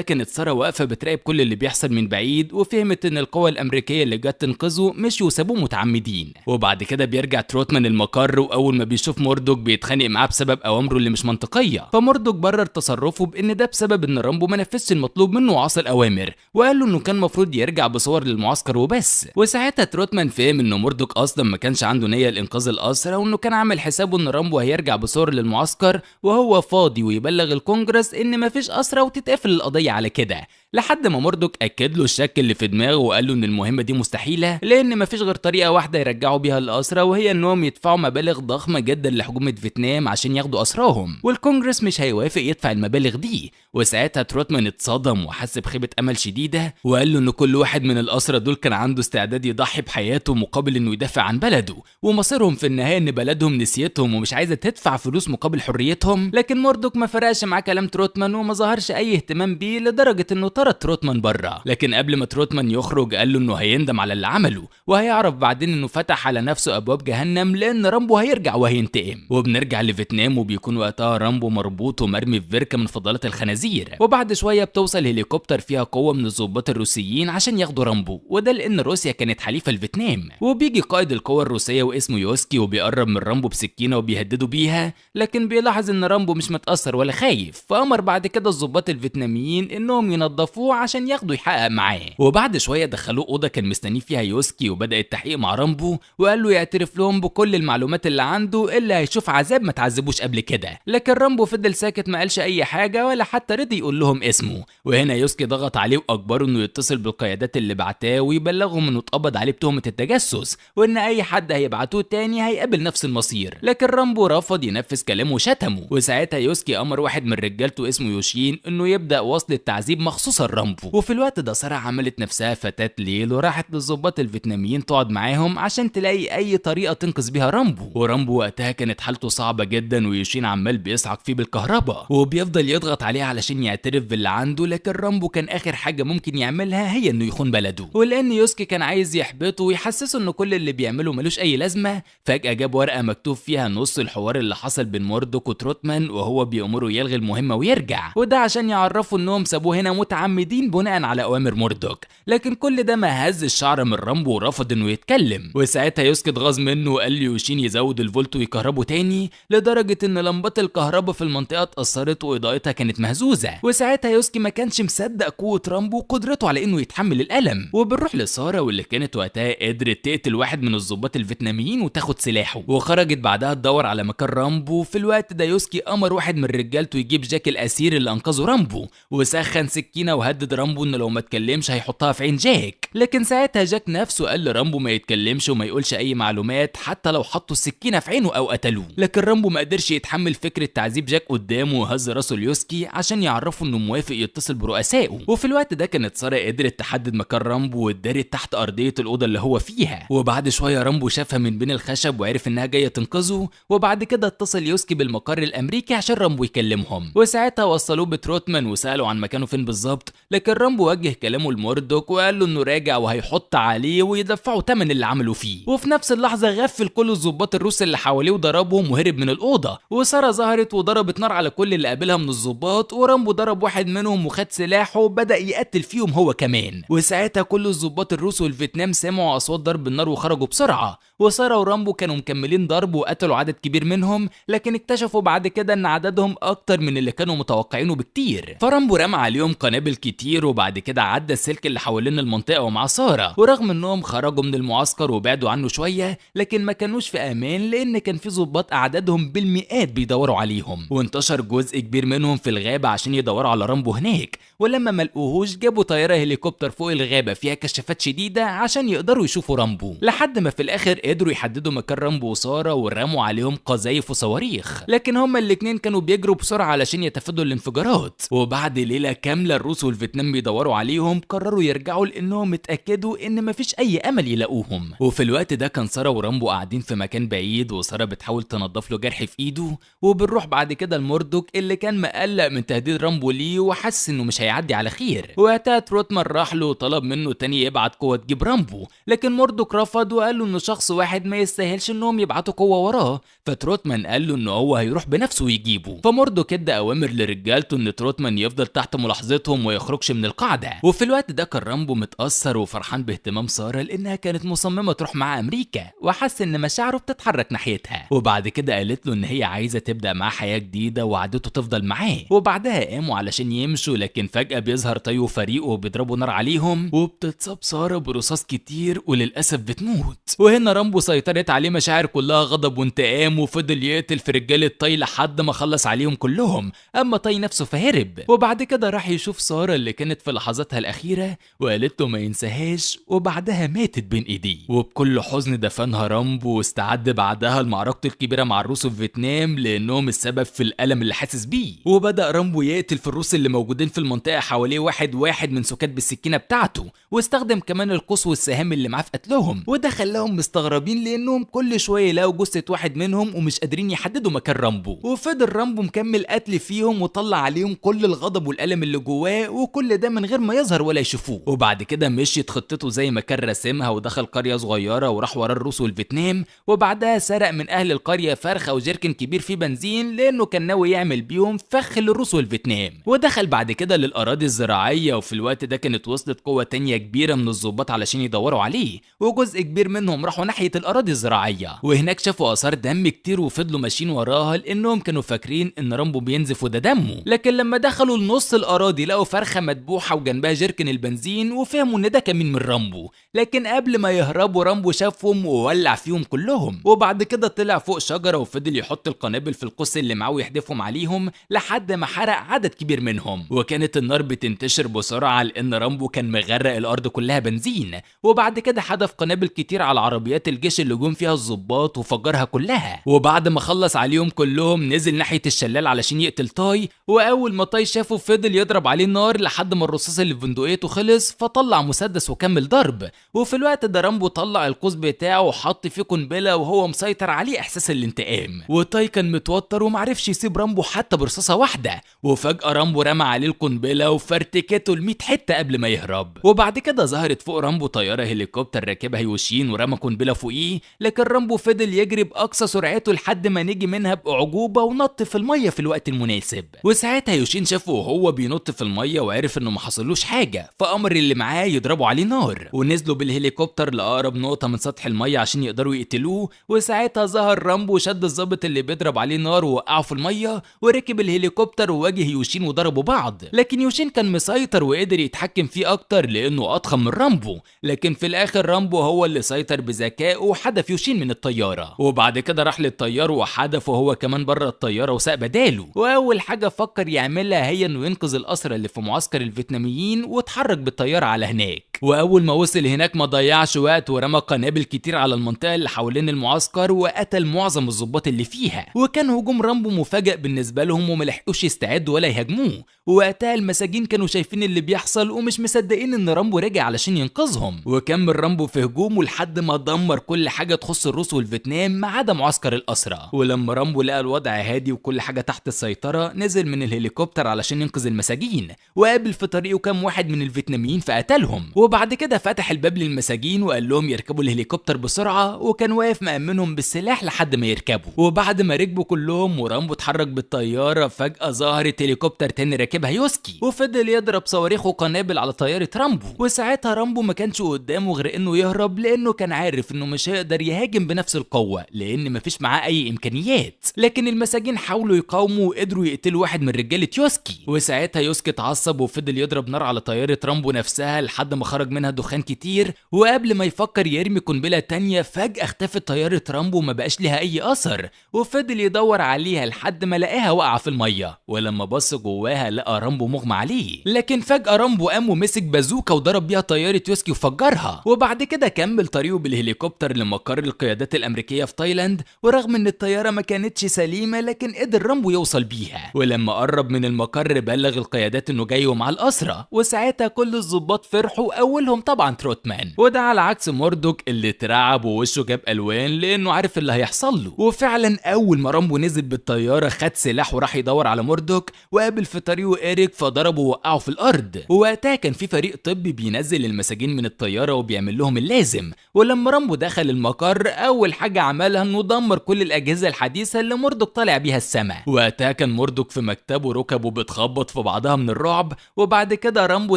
كانت ساره واقفة بتراقب كل اللي بيحصل من بعيد، وفهمت ان القوى الامريكية اللي جت تنقذه مشيوا وسابوه متعمدين. وبعد كده بيرجع تروتمان المقر، واول ما بيشوف موردوك بيتخانق معاه بسبب اوامره اللي مش منطقية، فموردوك برر تصرفه بان ده بسبب ان رامبو ما نفذش المطلوب منه وعصى الاوامر، وقال له انه كان المفروض يرجع بصور للمعسكر وبس. وساعتها تروتمان فهم ان موردوك اصلا ما كانش عنده نيه لانقاذ الاسرى، وانه كان عامل حسابه ان رامبو هيرجع بصور للمعسكر وهو فاضي ويبلغ الكونجرس ان مفيش اسرى وتتقفل القضية على كده. لحد ما موردوك اكد له الشك اللي في دماغه وقال له ان المهمة دي مستحيلة لان مفيش غير طريقه واحدة يرجعوا بيها الاسرى، وهي انهم يدفعوا مبالغ ضخمة جدا لحكومة فيتنام عشان ياخدوا اسراهم، والكونجرس مش هيوافق يدفع المبالغ دي. وساعتها تروتمان اتصدم وحس بخيبه امل شديدة، وقال له ان كل واحد من الاسرى دول كان عنده استعداد يضحي بحياته مقابل انه يدافع عن بلده، ومصيرهم في النهاية ان بلدهم نسيتهم ومش عايزه تدفع فلوس مقابل حريتهم. لكن موردوك ما فرقش معاه كلام تروتمان وما ظهرش اي اهتمام بيه لدرجة انه طرد تروتمان بره. لكن قبل ما تروتمان يخرج قال له انه هيندم على اللي عمله، وهيعرف بعدين انه فتح على نفسه ابواب جهنم لان رامبو هيرجع وهينتقم. وبنرجع لفيتنام، وبيكون وقتها رامبو مربوط ومرمي في بركة من فضلات الخنازير. وبعد شوية بتوصل هليكوبتر فيها قوة من الضباط الروسيين عشان ياخدوا رامبو، وده لان روسيا كانت حليفة لفيتنام. وبيجي قائد القوة الروسية واسمه يوسكي وبيقرب من رامبو بسكينة وبيهدده بيها، لكن بيلاحظ ان رامبو مش متاثر ولا خايف، فامر بعد كده الضباط الفيتناميين انهم ينظفوا يخطفوه عشان ياخدوا يحقق معاه. وبعد شوية دخلوه اوضة كان مستنيه فيها يوسكي، وبدا التحقيق مع رامبو وقال له يعترف لهم بكل المعلومات اللي عنده اللي هيشوف عذاب ما تعذبوش قبل كده. لكن رامبو فضل ساكت ما قالش اي حاجة ولا حتى رضي يقول لهم اسمه. وهنا يوسكي ضغط عليه واجبره انه يتصل بالقيادات اللي بعتاه ويبلغهم انه اتقبض عليه بتهمه التجسس، وان اي حد هيبعتوه تاني هيقابل نفس المصير. لكن رامبو رفض ينفذ كلامه وشتمه. وساعتها يوسكي امر واحد من رجالته اسمه يوشين انه يبدا وصل التعذيب مخصوصا لرامبو. وفي الوقت ده سارة عملت نفسها فتاة ليل وراحت للضباط الفيتناميين تقعد معاهم عشان تلاقي اي طريقه تنقذ بيها رامبو. ورامبو وقتها كانت حالته صعبة جدا، ويوشين عمال بيصعق فيه بالكهرباء وبيفضل يضغط عليه علشان يعترف باللي عنده. لكن رامبو كان اخر حاجة ممكن يعملها هي انه يخون بلده، ولان يوسكي كان عايز يحبطه ويحسسه ان كل اللي بيعمله ملوش اي لازمه، فجاة جاب ورقة مكتوب فيها نص الحوار اللي حصل بين موردوك وتروتمان وهو بيأمره يلغي المهمة ويرجع، وده عشان يعرفوا انهم سابوه هنا متعمدين بناء على اوامر موردوك. لكن كل ده ما هز الشعر من رامبو ورفض انه يتكلم. وساعتها يوسكي اتغاظ منه وقال ليوشين يزود الفولت ويكهربه تاني لدرجة ان لمبات الكهرباء في المنطقة اتأثرت واضاءتها كانت مهزوزة. وساعتها يوسكي ما كانش مصدق قوة رامبو وقدرته على انه يتحمل الالم. وبنروح لساره واللي كانت وقتها قدرت تقتل واحد من الضباط الفيتناميين وتاخد سلاحه، وخرجت بعدها تدور على مكان رامبو. في الوقت ده يوسكي امر واحد من رجالته يجيب جاك الاسير اللي انقذه رامبو، وسخن سكينة وهدد رامبو انه لو ما اتكلمش هيحطها في عين جاك. لكن ساعتها جاك نفسه قال لرامبو ما يتكلمش وما يقولش اي معلومات حتى لو حطوا السكينة في عينه او قتلوه. لكن رامبو ما قدرش يتحمل فكرة تعذيب جاك قدامه وهز راسه ليوسكي عشان يعرفه انه موافق يتصل برؤسائه. وفي الوقت ده كانت ساره قدرت تحدد مكان رامبو واتدارت تحت ارضية الاوضة اللي هو فيها. وبعد شوية رامبو شافها من بين الخشب وعرف انها جاية تنقذه. وبعد كده اتصل يوسكي بالمقر الامريكي عشان رامبو يكلمهم، وساعتها وصلوه بتروتمان وسالوا عن مكانه فين بالظبط. لكن رامبو وجه كلامه لموردوك وقال له انه راجع وهيحط عليه ويدفعوا ثمن اللي عمله فيه. وفي نفس اللحظة غفل كل الضباط الروس اللي حواليه وضربهم وهرب من الاوضة. وسارة ظهرت وضربت نار على كل اللي قابلها من الضباط، ورامبو ضرب واحد منهم وخد سلاحه وبدا يقتل فيهم هو كمان. وساعتها كل الضباط الروس والفيتنام سمعوا اصوات ضرب النار وخرجوا بسرعة. وسارة ورامبو كانوا مكملين ضرب وقتلوا عدد كبير منهم، لكن اكتشفوا بعد كده ان عددهم اكتر من اللي كانوا متوقعينه بكتير. فرامبو رمى عليهم قنابل كتير، وبعد كده عدى السلك اللي حوالين المنطقة ومع ساره. ورغم انهم خرجوا من المعسكر وبعدوا عنه شوية، لكن ما كانوش في امان لان كان في ضباط اعدادهم بالمئات بيدوروا عليهم، وانتشر جزء كبير منهم في الغابة عشان يدوروا على رامبو هناك. ولما ما لقوهوش جابوا طيارة هليكوبتر فوق الغابة فيها كشافات شديدة عشان يقدروا يشوفوا رامبو، لحد ما في الاخر قدروا يحددوا مكان رامبو وسارة ورموا عليهم قذايف وصواريخ. لكن هما الاثنين كانوا بيجروا بسرعة علشان يتفادوا الانفجارات. وبعد ليلة كاملة الروس والفيتنام بيدوروا عليهم قرروا يرجعوا لانهم اتاكدوا ان مفيش اي امل يلاقوهم. وفي الوقت ده كان ساره ورامبو قاعدين في مكان بعيد، وسارة بتحاول تنظف له جرح في ايده. وبنروح بعد كده لموردوك اللي كان مقلق من تهديد رامبو ليه وحس انه مش هيعدي على خير. وقتها تروتمان راح له وطلب منه تاني يبعت قوة تجيب رامبو، لكن موردوك رفض وقال له انه شخص واحد ما يستاهلش انهم يبعتوا قوة وراه. فتروتمان قال له انه هو هيروح بنفسه ويجيبه. فموردوك ادى اوامر لرجالته ان تروتمان يفضل تحت ملاحظتهم ويخرجش من القاعدة. وفي الوقت ده كان رامبو متاثر وفرحان باهتمام ساره لانها كانت مصممه تروح مع امريكا، وحس ان مشاعره بتتحرك ناحيتها. وبعد كده قالت له ان هي عايزه تبدا معاه حياة جديدة وعدته تفضل معاه. وبعدها قاموا علشان يمشوا، لكن فجاة بيظهر تايو وفريقه وبيضربوا نار عليهم، وبتتصاب ساره برصاص كتير وللاسف بتموت. وهنا رامبو سيطرت عليه مشاعر كلها غضب وانتقام، وفضل يقتل في رجاله تاي لحد ما خلص عليهم كلهم. اما تاي نفسه فهرب. وبعد كده راح يشوف ساره اللي كانت في لحظاتها الاخيرة وقالت له ما ينساهاش، وبعدها ماتت بين ايديه. وبكل حزن دفنها رامبو، واستعد بعدها لمعركته الكبيرة مع الروس في فيتنام لانهم السبب في الالم اللي حاسس بيه. وبدا رامبو يقتل في الروس اللي موجودين في المنطقة حواليه واحد واحد من سكات بالسكينة بتاعته، واستخدم كمان القوس والسهام اللي معاه في قتلهم. وده خلاهم مستغربين لانهم كل شوية يلاقوا جثة واحد منهم ومش قادرين يحددوا مكان رامبو. وفضل رامبو مكمل قتل فيهم وطلع عليهم كل الغضب والالم اللي جواه، وكل ده من غير ما يظهر ولا يشوفوه. وبعد كده مشيت خطته زي ما كان راسمها، ودخل قرية صغيرة وراح ورا الروس والفيتنام. وبعدها سرق من اهل القرية فرخة وجيركن كبير فيه بنزين لانه كان ناوي يعمل بيهم فخ للروس والفيتنام. ودخل بعد كده للاراضي الزراعية، وفي الوقت ده كانت وصلت قوة تانية كبيرة من الضباط علشان يدوروا عليه، وجزء كبير منهم راحوا ناحية الاراضي الزراعية. وهناك شافوا اثار دم كتير وفضلوا ماشيين وراها لانهم كانوا فاكرين ان رامبو بينزف وده دمه. لكن لما دخلوا لنص الاراضي لقوا فرخة مدبوحه وجنبها جيركن البنزين، وفهموا ان ده كمين من رامبو. لكن قبل ما يهربوا رامبو شافهم وولع فيهم كلهم، وبعد كده طلع فوق شجرة وفضل يحط القنابل في القوس اللي معاه ويحدفهم عليهم لحد ما حرق عدد كبير منهم. وكانت النار بتنتشر بسرعة لان رامبو كان مغرق الارض كلها بنزين. وبعد كده حدف قنابل كتير على عربيات الجيش اللي جم فيها الضباط وفجرها كلها. وبعد ما خلص عليهم كلهم نزل ناحية الشلال علشان يقتل تاي، واول ما تاي شافه فضل يضرب عليه النار لحد ما الرصاص اللي في بندقيته خلص، فطلع مسدس وكمل ضرب. وفي الوقت ده رامبو طلع القوس بتاعه وحط فيه قنبلة وهو مسيطر عليه احساس الانتقام. وتاي كان متوتر ومعرفش يسيب رامبو حتى برصاصه واحدة، وفجاة رامبو رمى عليه القنبلة وفرتكته ل 100 حتة قبل ما يهرب. وبعد كده ظهرت فوق رامبو طيارة هليكوبتر راكبها يوشين ورمى قنبلة فوقيه، لكن رامبو فضل يجري باقصى سرعته لحد ما نجي منها باعجوبه ونط في المية في الوقت المناسب. وساعتها يوشين شافه وهو بينط في المية وعرف انه ما حصلوش حاجة، فامر اللي معاه يضربوا عليه نار، ونزلوا بالهليكوبتر لاقرب نقطة من سطح المية عشان يقدروا يقتلوه. وساعتها ظهر رامبو وشد الظابط اللي بيضرب عليه نار ووقعه في المية، وركب الهليكوبتر وواجه يوشين وضربوا بعض. لكن يوشين كان مسيطر وقدر يتحكم فيه اكتر لانه اضخم من رامبو، لكن في الاخر رامبو هو اللي سيطر بذكائه وحدف يوشين من الطيارة. وبعد كده راح للطيار وحدفه هو كمان بره الطيارة وساق بداله. واول حاجة فكر يعملها هي انه ينقذ الاسرى اللي في معسكر الفيتناميين، واتحرك بالطيارة على هناك. واول ما وصل هناك ما ضيعش وقت ورمى قنابل كتير على المنطقة اللي حوالين المعسكر وقتل معظم الضباط اللي فيها. وكان هجوم رامبو مفاجئ بالنسبة لهم وما لحقوش يستعدوا ولا يهاجموه. ووقتها المساجين كانوا شايفين اللي بيحصل ومش مصدقين ان رامبو رجع علشان ينقذهم. وكمل رامبو في هجومه لحد ما دمر كل حاجة تخص الروس والفيتنام ما عدا معسكر الاسرى. ولما رامبو لقى الوضع هادي وكل حاجة تحت السيطرة نزل من الهليكوبتر علشان ينقذ المساجين، وقابل في طريقه كام واحد من الفيتناميين فقتلهم. وبعد كده فتح الباب للمساجين وقال لهم يركبوا الهليكوبتر بسرعة، وكان واقف مأمنهم بالسلاح لحد ما يركبوا. وبعد ما ركبوا كلهم ورامبو اتحرك بالطيارة، فجأة ظهرت هليكوبتر تاني راكبها يوسكي، وفضل يضرب صواريخ وقنابل على طيارة رامبو. وساعتها رامبو ما كانش قدامه غير انه يهرب، لانه كان عارف انه مش هيقدر يهاجم بنفس القوة لان مفيش معاه اي امكانيات. لكن المساجين حاولوا يقاوموا وقدروا يقتلوا واحد من رجاله يوسكي. وساعتها يوسكي اتعصب وفضل يضرب نار على طيارة رامبو نفسها لحد ما خرج منها دخان كتير. وقبل ما يفكر يرمي قنبلة تانية فجأة اختفت طيارة رامبو وما بقاش لها اي اثر، وفضل يدور عليها لحد ما لقاها واقعه في المية. ولما بص جواها لقى رامبو مغمى عليه، لكن فجأة رامبو قام ومسك بازوكا وضرب بيها طيارة يوسكي وفجرها. وبعد كده كمل طريقه بالهليكوبتر لمقر القيادات الامريكية في تايلاند، ورغم ان الطيارة ما كانتش سليمة لكن قدر رامبو يوصل بيها. ولما قرب من المقر بلغ القيادات انه جاي ومع الاسرى، وساعتها كل الضباط فرحوا، اولهم طبعا تروتمان. وده على عكس موردوك اللي اترعب ووشه جاب الوان لانه عارف اللي هيحصل له. وفعلا اول ما رامبو نزل بالطيارة خد سلاح وراح يدور على موردوك، وقابل في طريقه إيريك فضربه ووقعه في الارض. ووقتها كان في فريق طبي بينزل المساجين من الطيارة وبيعمل لهم اللازم. ولما رامبو دخل المقر اول حاجة عملها انه دمر كل الاجهزة الحديثة اللي موردوك طالع بيها السما. وقتها كان موردوك في مكتبه ركبه بتخبط في بعضها من الرعب. وبعد كده رامبو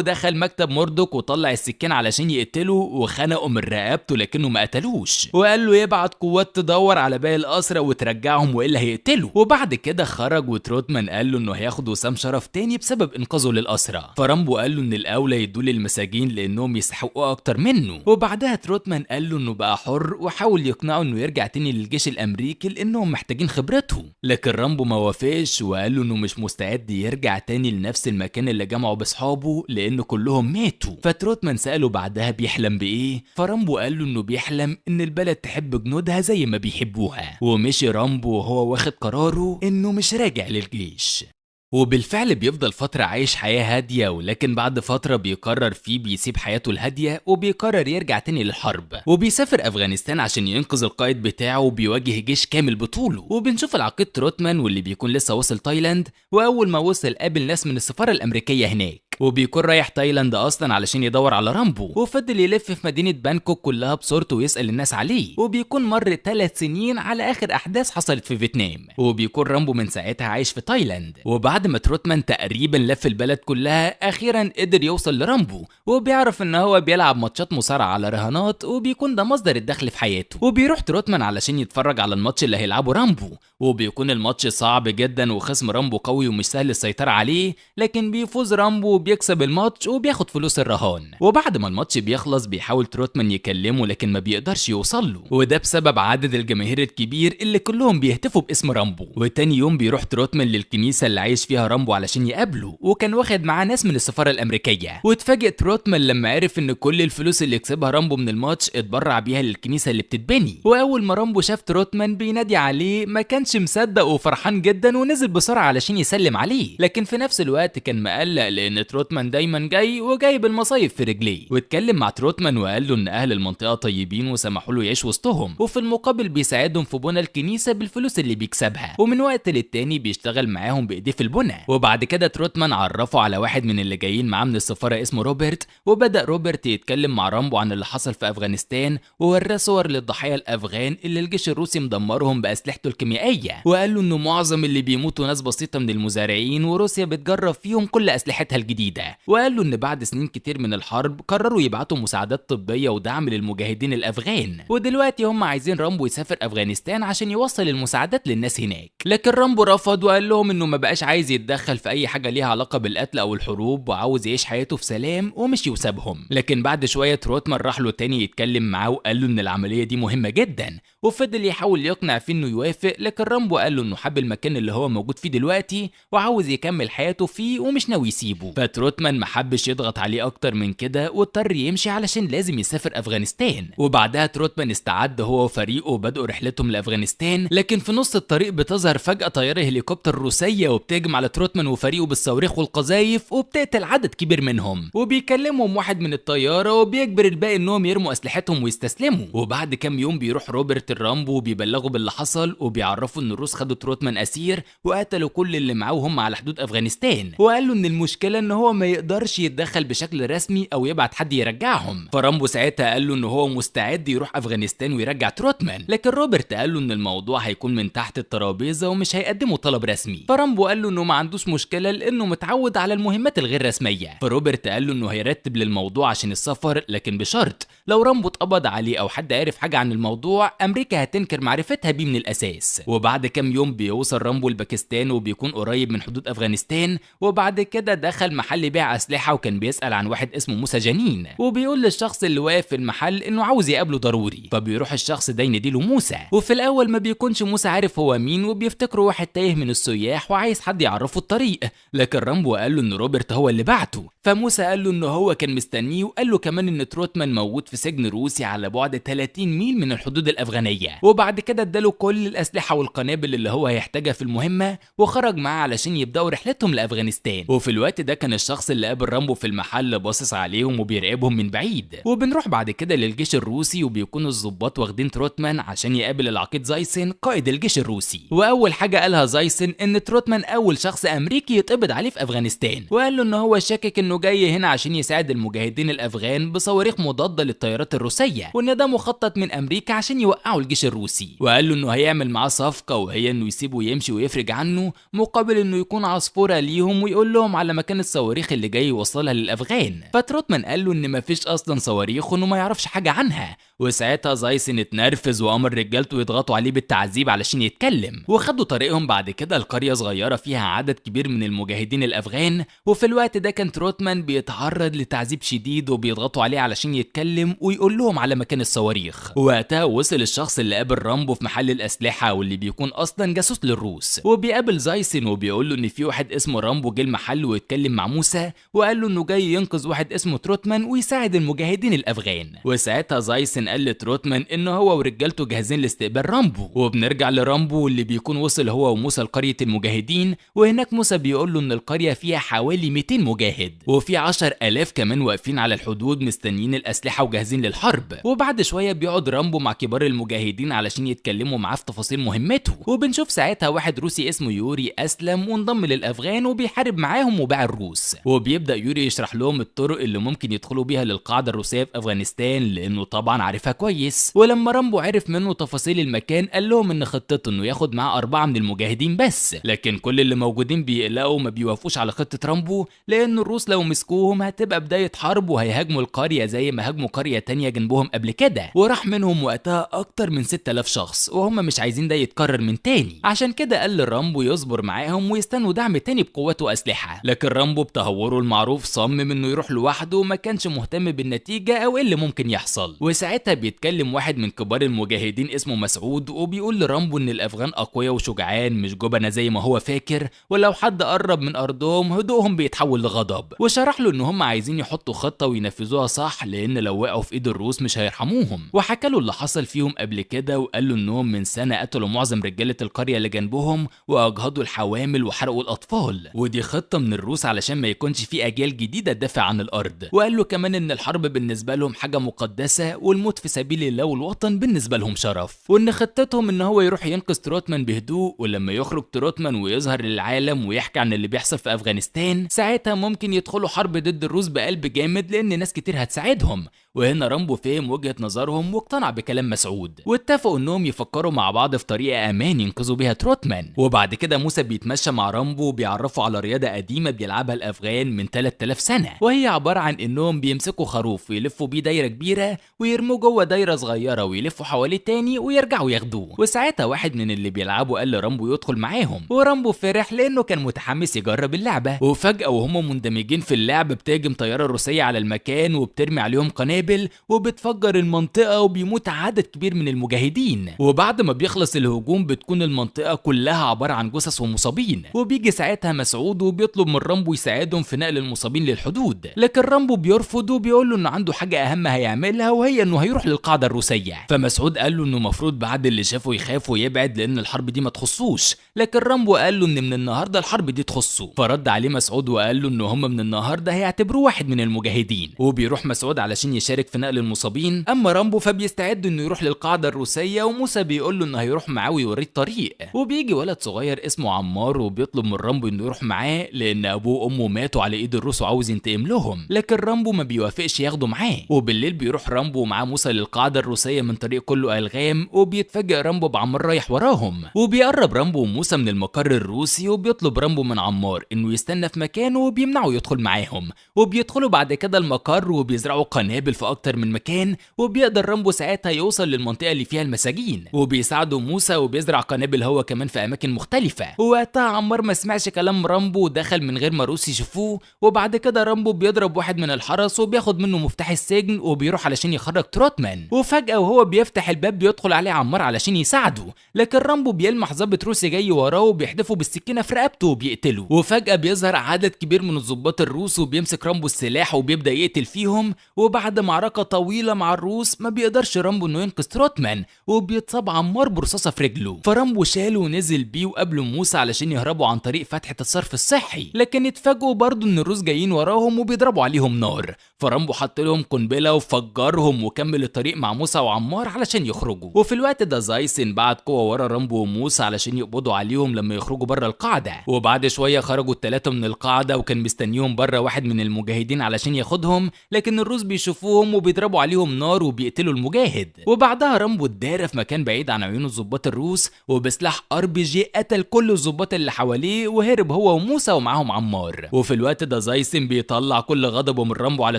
دخل مكتب موردوك وطلع السكين علشان يقتله وخنقه من رقبته لكنه ما قتلوش، وقال له يبعت قوات تدور على باقي الاسرى وترجعهم والا هيقتله. وبعد كده خرج وتروتمان قال له انه هياخد وسام شرف تاني بسبب انقاذه للاسرى، فرامبو قال له ان الاولى يدوا للمساجين لانهم يستحقوا اكتر منه. وبعدها تروتمان قال له انه بقى حر وحاول يقنعه انه يرجع تاني للجيش الامريكي لانهم محتاجين خبرته، لكن رامبو ما وافقش وقال له انه مش مستعد يرجع تاني لنفس المكان اللي جمعه باصحابه لان كلهم ماتوا. فتروتمان سأله بعدها بيحلم بايه، فرامبو قال له انه بيحلم ان البلد تحب جنودها زي ما بيحبوها. ومشي رامبو وهو واخد قراره انه مش راجع للجيش. وبالفعل بيفضل فترة عايش حياة هادية، ولكن بعد فترة بيقرر فيه بيسيب حياته الهادية وبيقرر يرجع تاني للحرب، وبيسافر أفغانستان عشان ينقذ القائد بتاعه وبيواجه جيش كامل بطوله. وبنشوف العقيد تروتمان واللي بيكون لسه وصل تايلاند، وأول ما وصل قابل ناس من السفارة الأمريكية هناك، وبيكون رايح تايلاند اصلا علشان يدور على رامبو. وفضل يلف في مدينة بانكوك كلها بصورته ويسأل الناس عليه، وبيكون مر 3 سنين على اخر احداث حصلت في فيتنام، وبيكون رامبو من ساعتها عايش في تايلاند. وبعد ما تروتمان تقريبا لف البلد كلها اخيرا قدر يوصل لرامبو، وبيعرف ان هو بيلعب ماتشات مصارعة على رهانات وبيكون ده مصدر الدخل في حياته. وبيروح تروتمان علشان يتفرج على الماتش اللي هيلعبه رامبو، وبيكون الماتش صعب جدا وخصم رامبو قوي ومش سهل السيطرة عليه، لكن بيفوز رامبو وبيكسب الماتش وبياخد فلوس الرهان. وبعد ما الماتش بيخلص بيحاول تروتمان يكلمه لكن ما بيقدرش يوصل له، وده بسبب عدد الجماهير الكبير اللي كلهم بيهتفوا باسم رامبو. وتاني يوم بيروح تروتمان للكنيسة اللي عايش فيها رامبو علشان يقابله، وكان واخد معاه ناس من السفارة الامريكية. واتفاجئ تروتمان لما عرف ان كل الفلوس اللي كسبها رامبو من الماتش اتبرع بيها للكنيسة اللي بتتبني. واول ما رامبو شاف تروتمان بينادي عليه ما كانش مصدق وفرحان جدا ونزل بسرعة علشان يسلم عليه، لكن في نفس الوقت كان مقلق لان تروتمان دايما جاي وجايب المصايب في رجليه. واتكلم مع تروتمان وقال له ان اهل المنطقة طيبين وسمحوا له يعيش وسطهم، وفي المقابل بيساعدهم في بنى الكنيسة بالفلوس اللي بيكسبها، ومن وقت للتاني بيشتغل معاهم بايديه في البنى. وبعد كده تروتمان عرفه على واحد من اللي جايين معاه من السفارة اسمه روبرت، وبدا روبرت يتكلم مع رامبو عن اللي حصل في افغانستان، ووراه صور للضحايا الافغان اللي الجيش الروسي مدمرهم باسلحته الكيميائية، وقال له انه معظم اللي بيموتوا ناس بسيطة من المزارعين وروسيا بتجرب فيهم كل اسلحتها الجديدة. وقال له ان بعد سنين كتير من الحرب قرروا يبعتوا مساعدات طبية ودعم للمجاهدين الافغان، ودلوقتي هم عايزين رامبو يسافر افغانستان عشان يوصل المساعدات للناس هناك. لكن رامبو رفض وقال لهم انه ما بقاش عايز يتدخل في اي حاجة ليها علاقة بالقتل او الحروب، وعاوز يعيش حياته في سلام، ومشي وسابهم. لكن بعد شوية تروتمان راح له تاني يتكلم معاه وقال له ان العملية دي مهمة جدا، وفضل يحاول يقنع فيه انه يوافق، لكن رامبو قال له انه حب المكان اللي هو موجود فيه دلوقتي وعاوز يكمل حياته فيه ومش ناوي يسيبه. فتروتمان ما حبش يضغط عليه اكتر من كده واضطر يمشي علشان لازم يسافر افغانستان. وبعدها تروتمان استعد هو وفريقه وبدأوا رحلتهم لافغانستان، لكن في نص الطريق بتظهر فجأة طيارة هليكوبتر روسية وبتهجم على تروتمان وفريقه بالصواريخ والقذايف وبتقتل عدد كبير منهم، وبيكلمهم واحد من الطيارة وبيجبر الباقي انهم يرموا اسلحتهم ويستسلموا. وبعد كام يوم بيروح روبرت الرامبو وبيبلغوا باللي حصل، وبيعرفوا ان الروس خدوا تروتمان اسير وقتلوا كل اللي معاه وهم على حدود افغانستان، وقال له ان المشكلة ان هو ما يقدرش يتدخل بشكل رسمي او يبعت حد يرجعهم. فرامبو ساعتها قال له ان هو مستعد يروح افغانستان ويرجع تروتمان، لكن روبرت قال له ان الموضوع هيكون من تحت الترابيزة ومش هيقدموا طلب رسمي. فرامبو قال له انه ما عندوش مشكلة لانه متعود على المهمات الغير رسمية. فروبرت قال له انه هيرتب للموضوع عشان السفر، لكن بشرط لو رامبو اتقبض عليه او حد عرف حاجة عن الموضوع امريكا هتنكر معرفتها بيه من الاساس. وبعد كام يوم بيوصل رامبو لباكستان وبيكون قريب من حدود افغانستان، وبعد كده دخل محل بيع اسلحة وكان بيسال عن واحد اسمه موسى جنين، وبيقول للشخص اللي واقف في المحل انه عاوز يقابله ضروري. فبيروح الشخص ده يناديله موسى، وفي الاول ما بيكونش موسى عارف هو مين وبيفتكره واحد تايه من السياح وعايز حد يعرفه الطريق، لكن رامبو قال له ان روبرت هو اللي بعته. فموسى قال له ان هو كان مستنيه، وقال له كمان ان تروتمان موجود في سجن روسي على بعد 30 ميل من الحدود الافغانية. وبعد كده اداله كل الاسلحة والقنابل اللي هو هيحتاجها في المهمة وخرج معاه علشان يبداوا رحلتهم لافغانستان. وفي الوقت ده كان الشخص اللي قابل رامبو في المحل باصص عليهم وبيراقبهم من بعيد. وبنروح بعد كده للجيش الروسي، وبيكونوا الضباط واخدين تروتمان عشان يقابل العقيد زايسن قائد الجيش الروسي. واول حاجة قالها زايسن ان تروتمان اول شخص امريكي يتقبض عليه في افغانستان، وقال له ان هو شاكك انه جاي هنا عشان يساعد المجاهدين الافغان بصواريخ مضادة للطيارات الروسية، وان ده مخطط من امريكا عشان يوقعوا الجيش الروسي. وقال له انه هيعمل معاه صفقة، وهي انه يسيبه يمشي ويفرج عنه مقابل انه يكون عصفوره ليهم ويقول لهم على مكان الصواريخ اللي جاي يوصلها للافغان. فتروتمان قال له ان مفيش اصلا صواريخ وانه ما يعرفش حاجة عنها. وساعتها زايسن اتنرفز وامر رجالته يضغطوا عليه بالتعذيب علشان يتكلم. وخدوا طريقهم بعد كده لقرية صغيرة فيها عدد كبير من المجاهدين الافغان، وفي الوقت ده كان تروتمان بيتعرض لتعذيب شديد وبيضغطوا عليه علشان يتكلم ويقول لهم على مكان الصواريخ. وقتها وصل الشخص اللي قابل رامبو في محل الاسلحة واللي بيكون اصلا جاسوس للروس، وبيقابل زايسن وبيقول له ان في واحد اسمه رامبو جه المحل ويتكلم مع موسى وقال له انه جاي ينقذ واحد اسمه تروتمان ويساعد المجاهدين الافغان. وساعتها زايسن قال لتروتمان ان هو ورجالته جاهزين لاستقبال رامبو. وبنرجع لرامبو اللي بيكون وصل هو وموسى لقرية المجاهدين، وهناك موسى بيقول له ان القرية فيها حوالي 200 مجاهد وفي 10,000 كمان واقفين على الحدود مستنيين الاسلحة وجاهزين للحرب. وبعد شوية بيقعد رامبو مع كبار المجاهدين علشان يتكلموا معاه في تفاصيل مهمته. وبنشوف ساعتها واحد روسي اسمه يوري اسلم وانضم للافغان وبيحارب معاهم وباع الروس. وبيبدا يوري يشرح لهم الطرق اللي ممكن يدخلوا بيها للقاعدة الروسية في افغانستان لانه طبعا عارفها كويس. ولما رامبو عرف منه تفاصيل المكان قال لهم ان خطته انه ياخد معاه 4 من المجاهدين بس، لكن كل اللي موجودين بيقلقوا وما بيوافقوش على خطه رامبو لان الروس لو لو مسكوهم هتبقى بداية حرب وهيهاجموا القرية زي ما هاجموا قرية تانية جنبهم قبل كده، وراح منهم وقتها اكتر من 6000 شخص، وهم مش عايزين ده يتكرر من تاني. عشان كده قال لرامبو يصبر معاهم ويستنوا دعم تاني بقوته واسلحة. لكن رامبو بتهوره المعروف صمم انه يروح لوحده وما كانش مهتم بالنتيجة او ايه اللي ممكن يحصل. وساعتها بيتكلم واحد من كبار المجاهدين اسمه مسعود وبيقول لرامبو ان الافغان اقوياء وشجعان مش جبنة زي ما هو فاكر، ولو حد قرب من ارضهم هدوءهم بيتحول لغضب. وشرح له ان هم عايزين يحطوا خطة وينفذوها صح، لان لو وقعوا في ايد الروس مش هيرحموهم. وحكى له اللي حصل فيهم قبل كده، وقال له انهم من سنة قتلوا معظم رجالة القرية اللي جنبهم واجهضوا الحوامل وحرقوا الاطفال، ودي خطة من الروس علشان ما يكونش في اجيال جديدة تدافع عن الارض. وقال له كمان ان الحرب بالنسبة لهم حاجة مقدسة، والموت في سبيل الله والوطن بالنسبة لهم شرف، وان خطتهم ان هو يروح ينقذ تروتمان بهدوء، ولما يخرج تروتمان ويظهر للعالم ويحكي عن اللي بيحصل في افغانستان ساعتها ممكن يدخلوا حرب ضد الروس بقلب جامد لان ناس كتير هتساعدهم. وهنا رامبو فهم وجهة نظرهم واقتنع بكلام مسعود، واتفقوا انهم يفكروا مع بعض في طريقة امان ينقذوا بيها تروتمان. وبعد كده موسى بيتمشى مع رامبو وبيعرفوا على رياضة قديمة بيلعبها الافغان من 3000 سنة، وهي عبارة عن انهم بيمسكوا خروف ويلفوا بيه دايرة كبيرة ويرموه جوه دايرة صغيرة ويلفوا حواليه تاني ويرجعوا ياخدوه. وساعتها واحد من اللي بيلعبوا قال لرامبو يدخل معاهم، ورامبو فرح لانه كان متحمس يجرب اللعبة. وفجأة وهم مندمجين في اللعب بتهاجم طيارة روسية على المكان وبترمي عليهم قنابل وبتفجر المنطقة وبيموت عدد كبير من المجاهدين. وبعد ما بيخلص الهجوم بتكون المنطقة كلها عبارة عن جثث ومصابين، وبيجي ساعتها مسعود وبيطلب من رامبو يساعدهم في نقل المصابين للحدود، لكن رامبو بيرفض وبيقول له انه عنده حاجة أهم هيعملها وهي انه هيروح للقاعدة الروسية. فمسعود قال له انه المفروض بعد اللي شافه يخاف ويبعد لأن الحرب دي ما تخصوش، لكن رامبو قال له ان من النهارده الحرب دي تخصه. فرد عليه مسعود وقال له ان هم من النهارده هيعتبروه واحد من المجاهدين. وبيروح مسعود علشان يشارك في نقل المصابين، اما رامبو فبيستعد انه يروح للقاعدة الروسية، وموسى بيقول له انه هيروح معاه ويوريه الطريق. وبيجي ولد صغير اسمه عمار وبيطلب من رامبو انه يروح معاه لان ابوه وامه ماتوا على ايد الروس وعاوز ينتقم لهم، لكن رامبو ما بيوافقش ياخده معاه. وبالليل بيروح رامبو ومعاه موسى للقاعدة الروسية من طريق كله الغام، وبيتفاجئ رامبو بعمار رايح وراهم. وبيقرب رامبو وموسى من المقر الروسي وبيطلب رامبو من عمار انه يستنى في مكانه وبيمنعه يدخل معاهم. وبيدخلوا بعد كده المقر وبيزرعوا قنابل في اكتر من مكان، وبيقدر رامبو ساعتها يوصل للمنطقة اللي فيها المساجين، وبيساعده موسى وبيزرع قنابل هو كمان في اماكن مختلفة. ووقتها عمار ما سمعش كلام رامبو ودخل من غير ما الروس يشوفوه. وبعد كده رامبو بيضرب واحد من الحرس وبياخد منه مفتاح السجن وبيروح علشان يخرج تروتمان. وفجأة وهو بيفتح الباب بيدخل عليه عمار علشان يساعده، لكن رامبو بيلمح ضابط روسي جاي وراه وبيحدفه بالسكينة في رقبته وبيقتله. وفجأة بيظهر عدد كبير من الضباط الروس وبيمسك رامبو السلاح وبيبدأ يقتل فيهم. وبعد معركة طويلة مع الروس ما بيقدرش رامبو انه ينقذ تروتمان، وبيتصاب عمار برصاصة في رجله، فرامبو شاله ونزل بيه وقابله موسى علشان يهربوا عن طريق فتحة الصرف الصحي، لكن اتفاجئوا برضه ان الروس جايين وراهم وبيضربوا عليهم نار. فرامبو حط لهم قنبلة وفجرهم وكمل الطريق مع موسى وعمار علشان يخرجوا. وفي الوقت ده زايسن بعت قوة ورا رامبو وموسى علشان يقبضوا عليهم لما يخرجوا بره القاعدة. وبعد شوية خرجوا الثلاثة من القاعدة وكان مستنيهم بره واحد من المجاهدين علشان ياخدهم، لكن الروس بيشوفوهم وبيضربوا عليهم نار وبيقتلوا المجاهد. وبعدها رامبو اتدارى في مكان بعيد عن عيون الضباط الروس وبسلاح RPG قتل كل الضباط اللي حواليه وهرب هو وموسى ومعاهم عمار. وفي الوقت ده زايسن بيطلع كل غضبه من رامبو على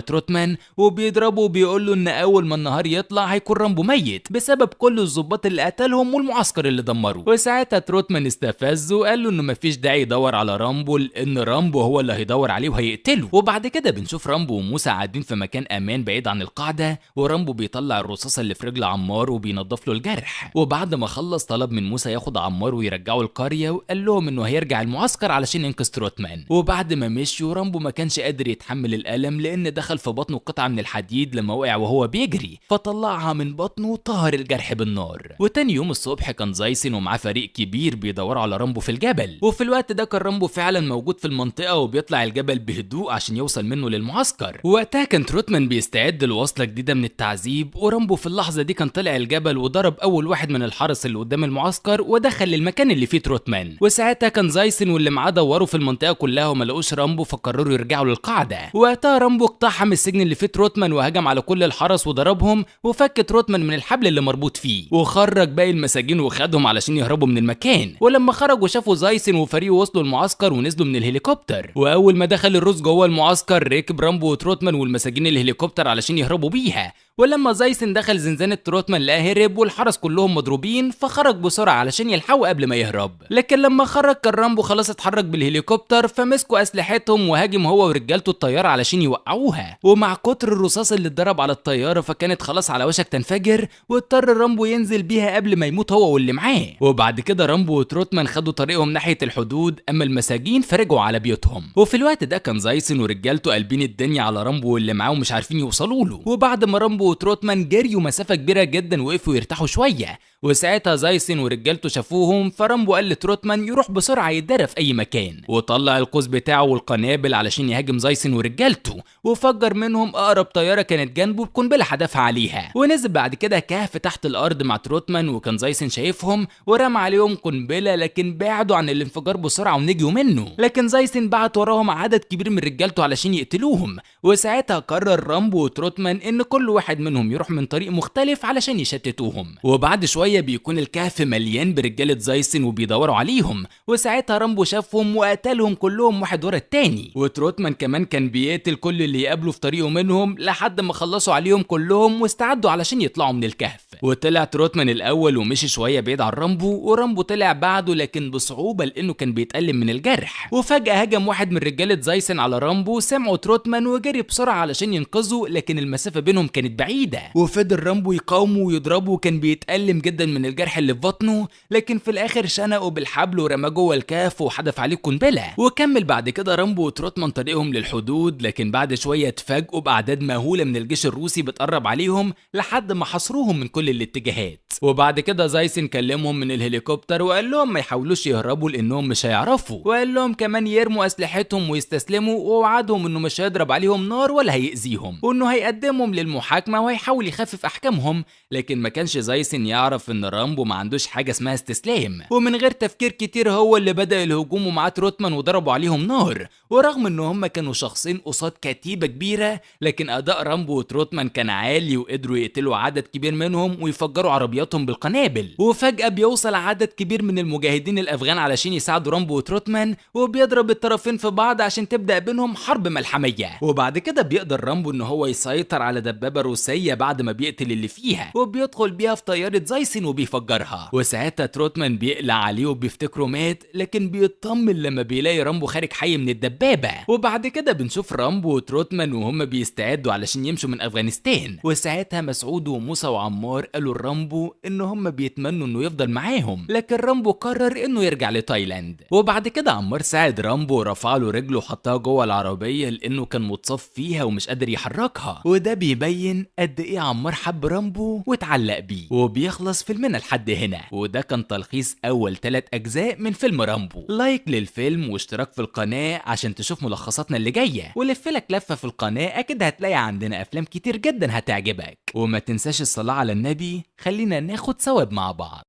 تروتمان وبيضربه وبيقول له ان اول ما النهار يطلع هيكون رامبو ميت بسبب كل الضباط اللي قتلهم والمعسكر اللي دمره. وساعتها تروتمان استفزه وقال له انه مفيش داعي يدور على رامبو لان رامبو هو اللي هيدور عليه وهيقتله. وبعد كده بنشوف رامبو وموسى قاعدين في مكان امان بعيد عن القاعدة، ورامبو بيطلع الرصاصة اللي في رجل عمار وبينظف له الجرح. وبعد ما خلص طلب من موسى ياخد عمار ويرجعه القرية وقال لهم انه هيرجع المعسكر علشان ينقذ تروتمان. وبعد ما مشيوا رامبو ما كانش قادر يتحمل الالم لان دخل في بطنه قطعه من الحديد لما وقع وهو بيجري، فطلعها من بطنه وطهر الجرح بالنار. وتاني يوم الصبح كان زايسن ومعاه فريق كبير بيدوروا على رامبو في الجبل. وفي الوقت ده كان رامبو فعلا موجود في المنطقة وبيطلع الجبل بهدوء عشان يوصل منه للمعسكر. وقتها كان تروتمان بيستعد بيستعد لوصلة جديدة من التعذيب، ورامبو في اللحظة دي كان طلع الجبل وضرب أول واحد من الحرس اللي قدام المعسكر ودخل للمكان اللي فيه تروتمان. وساعتها كان زايسن واللي معاه دوروا في المنطقة كلها وما لقوش رامبو، فقرروا يرجعوا للقاعدة. وقتها رامبو اقتحم السجن اللي فيه تروتمان وهجم على كل الحرس وضربهم، وفك تروتمان من الحبل اللي مربوط فيه، وخرج باقي المساجين وخدهم علشان يهربوا من المكان. ولما خرجوا شافوا زايسن وفريقه وصلوا المعسكر ونزلوا من الهليكوبتر. واول ما دخل الروس جوه المعسكر ركب رامبو وتروتمان والمساجين الهليكوبتر علشان يهربوا بيها. ولما زايسن دخل زنزانة تروتمان لقاه هرب والحرس كلهم مضروبين، فخرج بسرعة علشان يلحقوا قبل ما يهرب. لكن لما خرج كان رامبو خلاص اتحرك بالهليكوبتر، فمسكوا اسلحتهم وهاجم هو ورجالته الطيارة علشان يوقعوها. ومع كتر الرصاص اللي اتضرب على الطيارة فكانت خلاص على وشك تنفجر، واضطر رامبو ينزل بيها قبل ما يموت هو واللي معاه. وبعد كده رامبو وتروتمان خدوا طريقهم ناحية الحدود، اما المساجين فرجعوا على بيوتهم. وفي الوقت ده كان زايسن ورجالته قلبين الدنيا على رامبو واللي معاه ومش عارفين يوصلوا له. وبعد ما رامبو وتروتمان جريوا مسافة كبيرة جدا وقفوا يرتاحوا شوية، وساعتها زايسن ورجالته شافوهم، فرامبو قال لتروتمان يروح بسرعة يتدرى في أي مكان، وطلع القوس بتاعه والقنابل علشان يهاجم زايسن ورجالته، وفجر منهم أقرب طيارة كانت جنبه بقنبلة حدفها عليها. ونزل بعد كده كهف تحت الأرض مع تروتمان، وكان زايسن شايفهم ورمى عليهم قنبلة، لكن بعدوا عن الانفجار بسرعة ونجوا منه. لكن زايسن بعت وراهم عدد كبير من رجالته علشان يقتلوهم، وساعتها قرر رامبو وتروتمان إن كل واحد منهم يروح من طريق مختلف علشان يشتتوهم. وبعد شوية بيكون الكهف مليان برجالة زايسن وبيدوروا عليهم، وساعتها رامبو شافهم وقتلهم كلهم واحد ورا التاني. وتروتمان كمان كان بيقتل كل اللي يقابله في طريقه منهم لحد ما خلصوا عليهم كلهم واستعدوا علشان يطلعوا من الكهف. وطلع تروتمان الاول ومشي شوية بعيد عن رامبو، ورامبو طلع بعده لكن بصعوبة لانه كان بيتألم من الجرح. وفجأة هجم واحد من رجالة زايسن على رامبو، سمعوا تروتمان وجري بسرعة علشان ينقذه، لكن المسافة بينهم كانت بعيدة، وفضل رامبو يقاومه ويضربه وكان بيتألم جدا من الجرح اللي في بطنه، لكن في الاخر شنقه بالحبل ورماه جوه الكهف وحدف عليه قنبلة. وكمل بعد كده رامبو وتروتمان طريقهم للحدود، لكن بعد شوية اتفاجئوا باعداد مهولة من الجيش الروسي بتقرب عليهم لحد ما حصروهم من كل الاتجاهات. وبعد كده زايسن كلمهم من الهليكوبتر وقال لهم ما يحاولوش يهربوا لانهم مش هيعرفوا، وقال لهم كمان يرموا اسلحتهم ويستسلموا، ووعدهم انه مش هيضرب عليهم نار ولا هيأذيهم، وانه هيقدمهم للمحاكمه وهيحاول يخفف احكامهم. لكن ما كانش زايسن يعرف ان رامبو ما عندوش حاجة اسمها استسلام، ومن غير تفكير كتير هو اللي بدأ الهجوم ومعاه تروتمان وضربوا عليهم نار. ورغم ان هم كانوا شخصين قصاد كتيبة كبيرة، لكن اداء رامبو وتروتمان كان عالي وقدروا يقتلوا عدد كبير منهم ويفجروا عربياتهم بالقنابل. وفجأة بيوصل عدد كبير من المجاهدين الافغان علشان يساعدوا رامبو وتروتمان، وبيضرب الطرفين في بعض عشان تبدأ بينهم حرب ملحميه. وبعد كده بيقدر رامبو ان هو يسيطر على دبابة روسية بعد ما بيقتل اللي فيها، وبيدخل بيها في طيارة زايسن وبيفجرها. وساعتها تروتمان بيقلع عليه وبيفتكره مات، لكن بيطمن لما بيلاقي رامبو خارج حي من الدبابة. وبعد كده بنشوف رامبو وتروتمان وهم بيستعدوا علشان يمشوا من افغانستان، وساعتها مسعود وموسى وعمار قالوا لرامبو ان هم بيتمنوا انه يفضل معاهم، لكن رامبو قرر انه يرجع لتايلاند. وبعد كده عمار ساعد رامبو ورفع له رجله وحطها جوه العربية لانه كان متصاب فيها ومش قادر يحركها، وده بيبين قد ايه عمار حب رامبو واتعلق بيه. وبيخلص فيلمنا لحد هنا، وده كان تلخيص اول 3 اجزاء من فيلم رامبو. like للفيلم واشتراك في القناة عشان تشوف ملخصاتنا اللي جاية، ولف لك لفة في القناة اكيد هتلاقي عندنا افلام كتير جدا هتعجبك. وما تنساش الصلاة على النبي، خلينا ناخد ثواب مع بعض.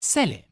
سلام.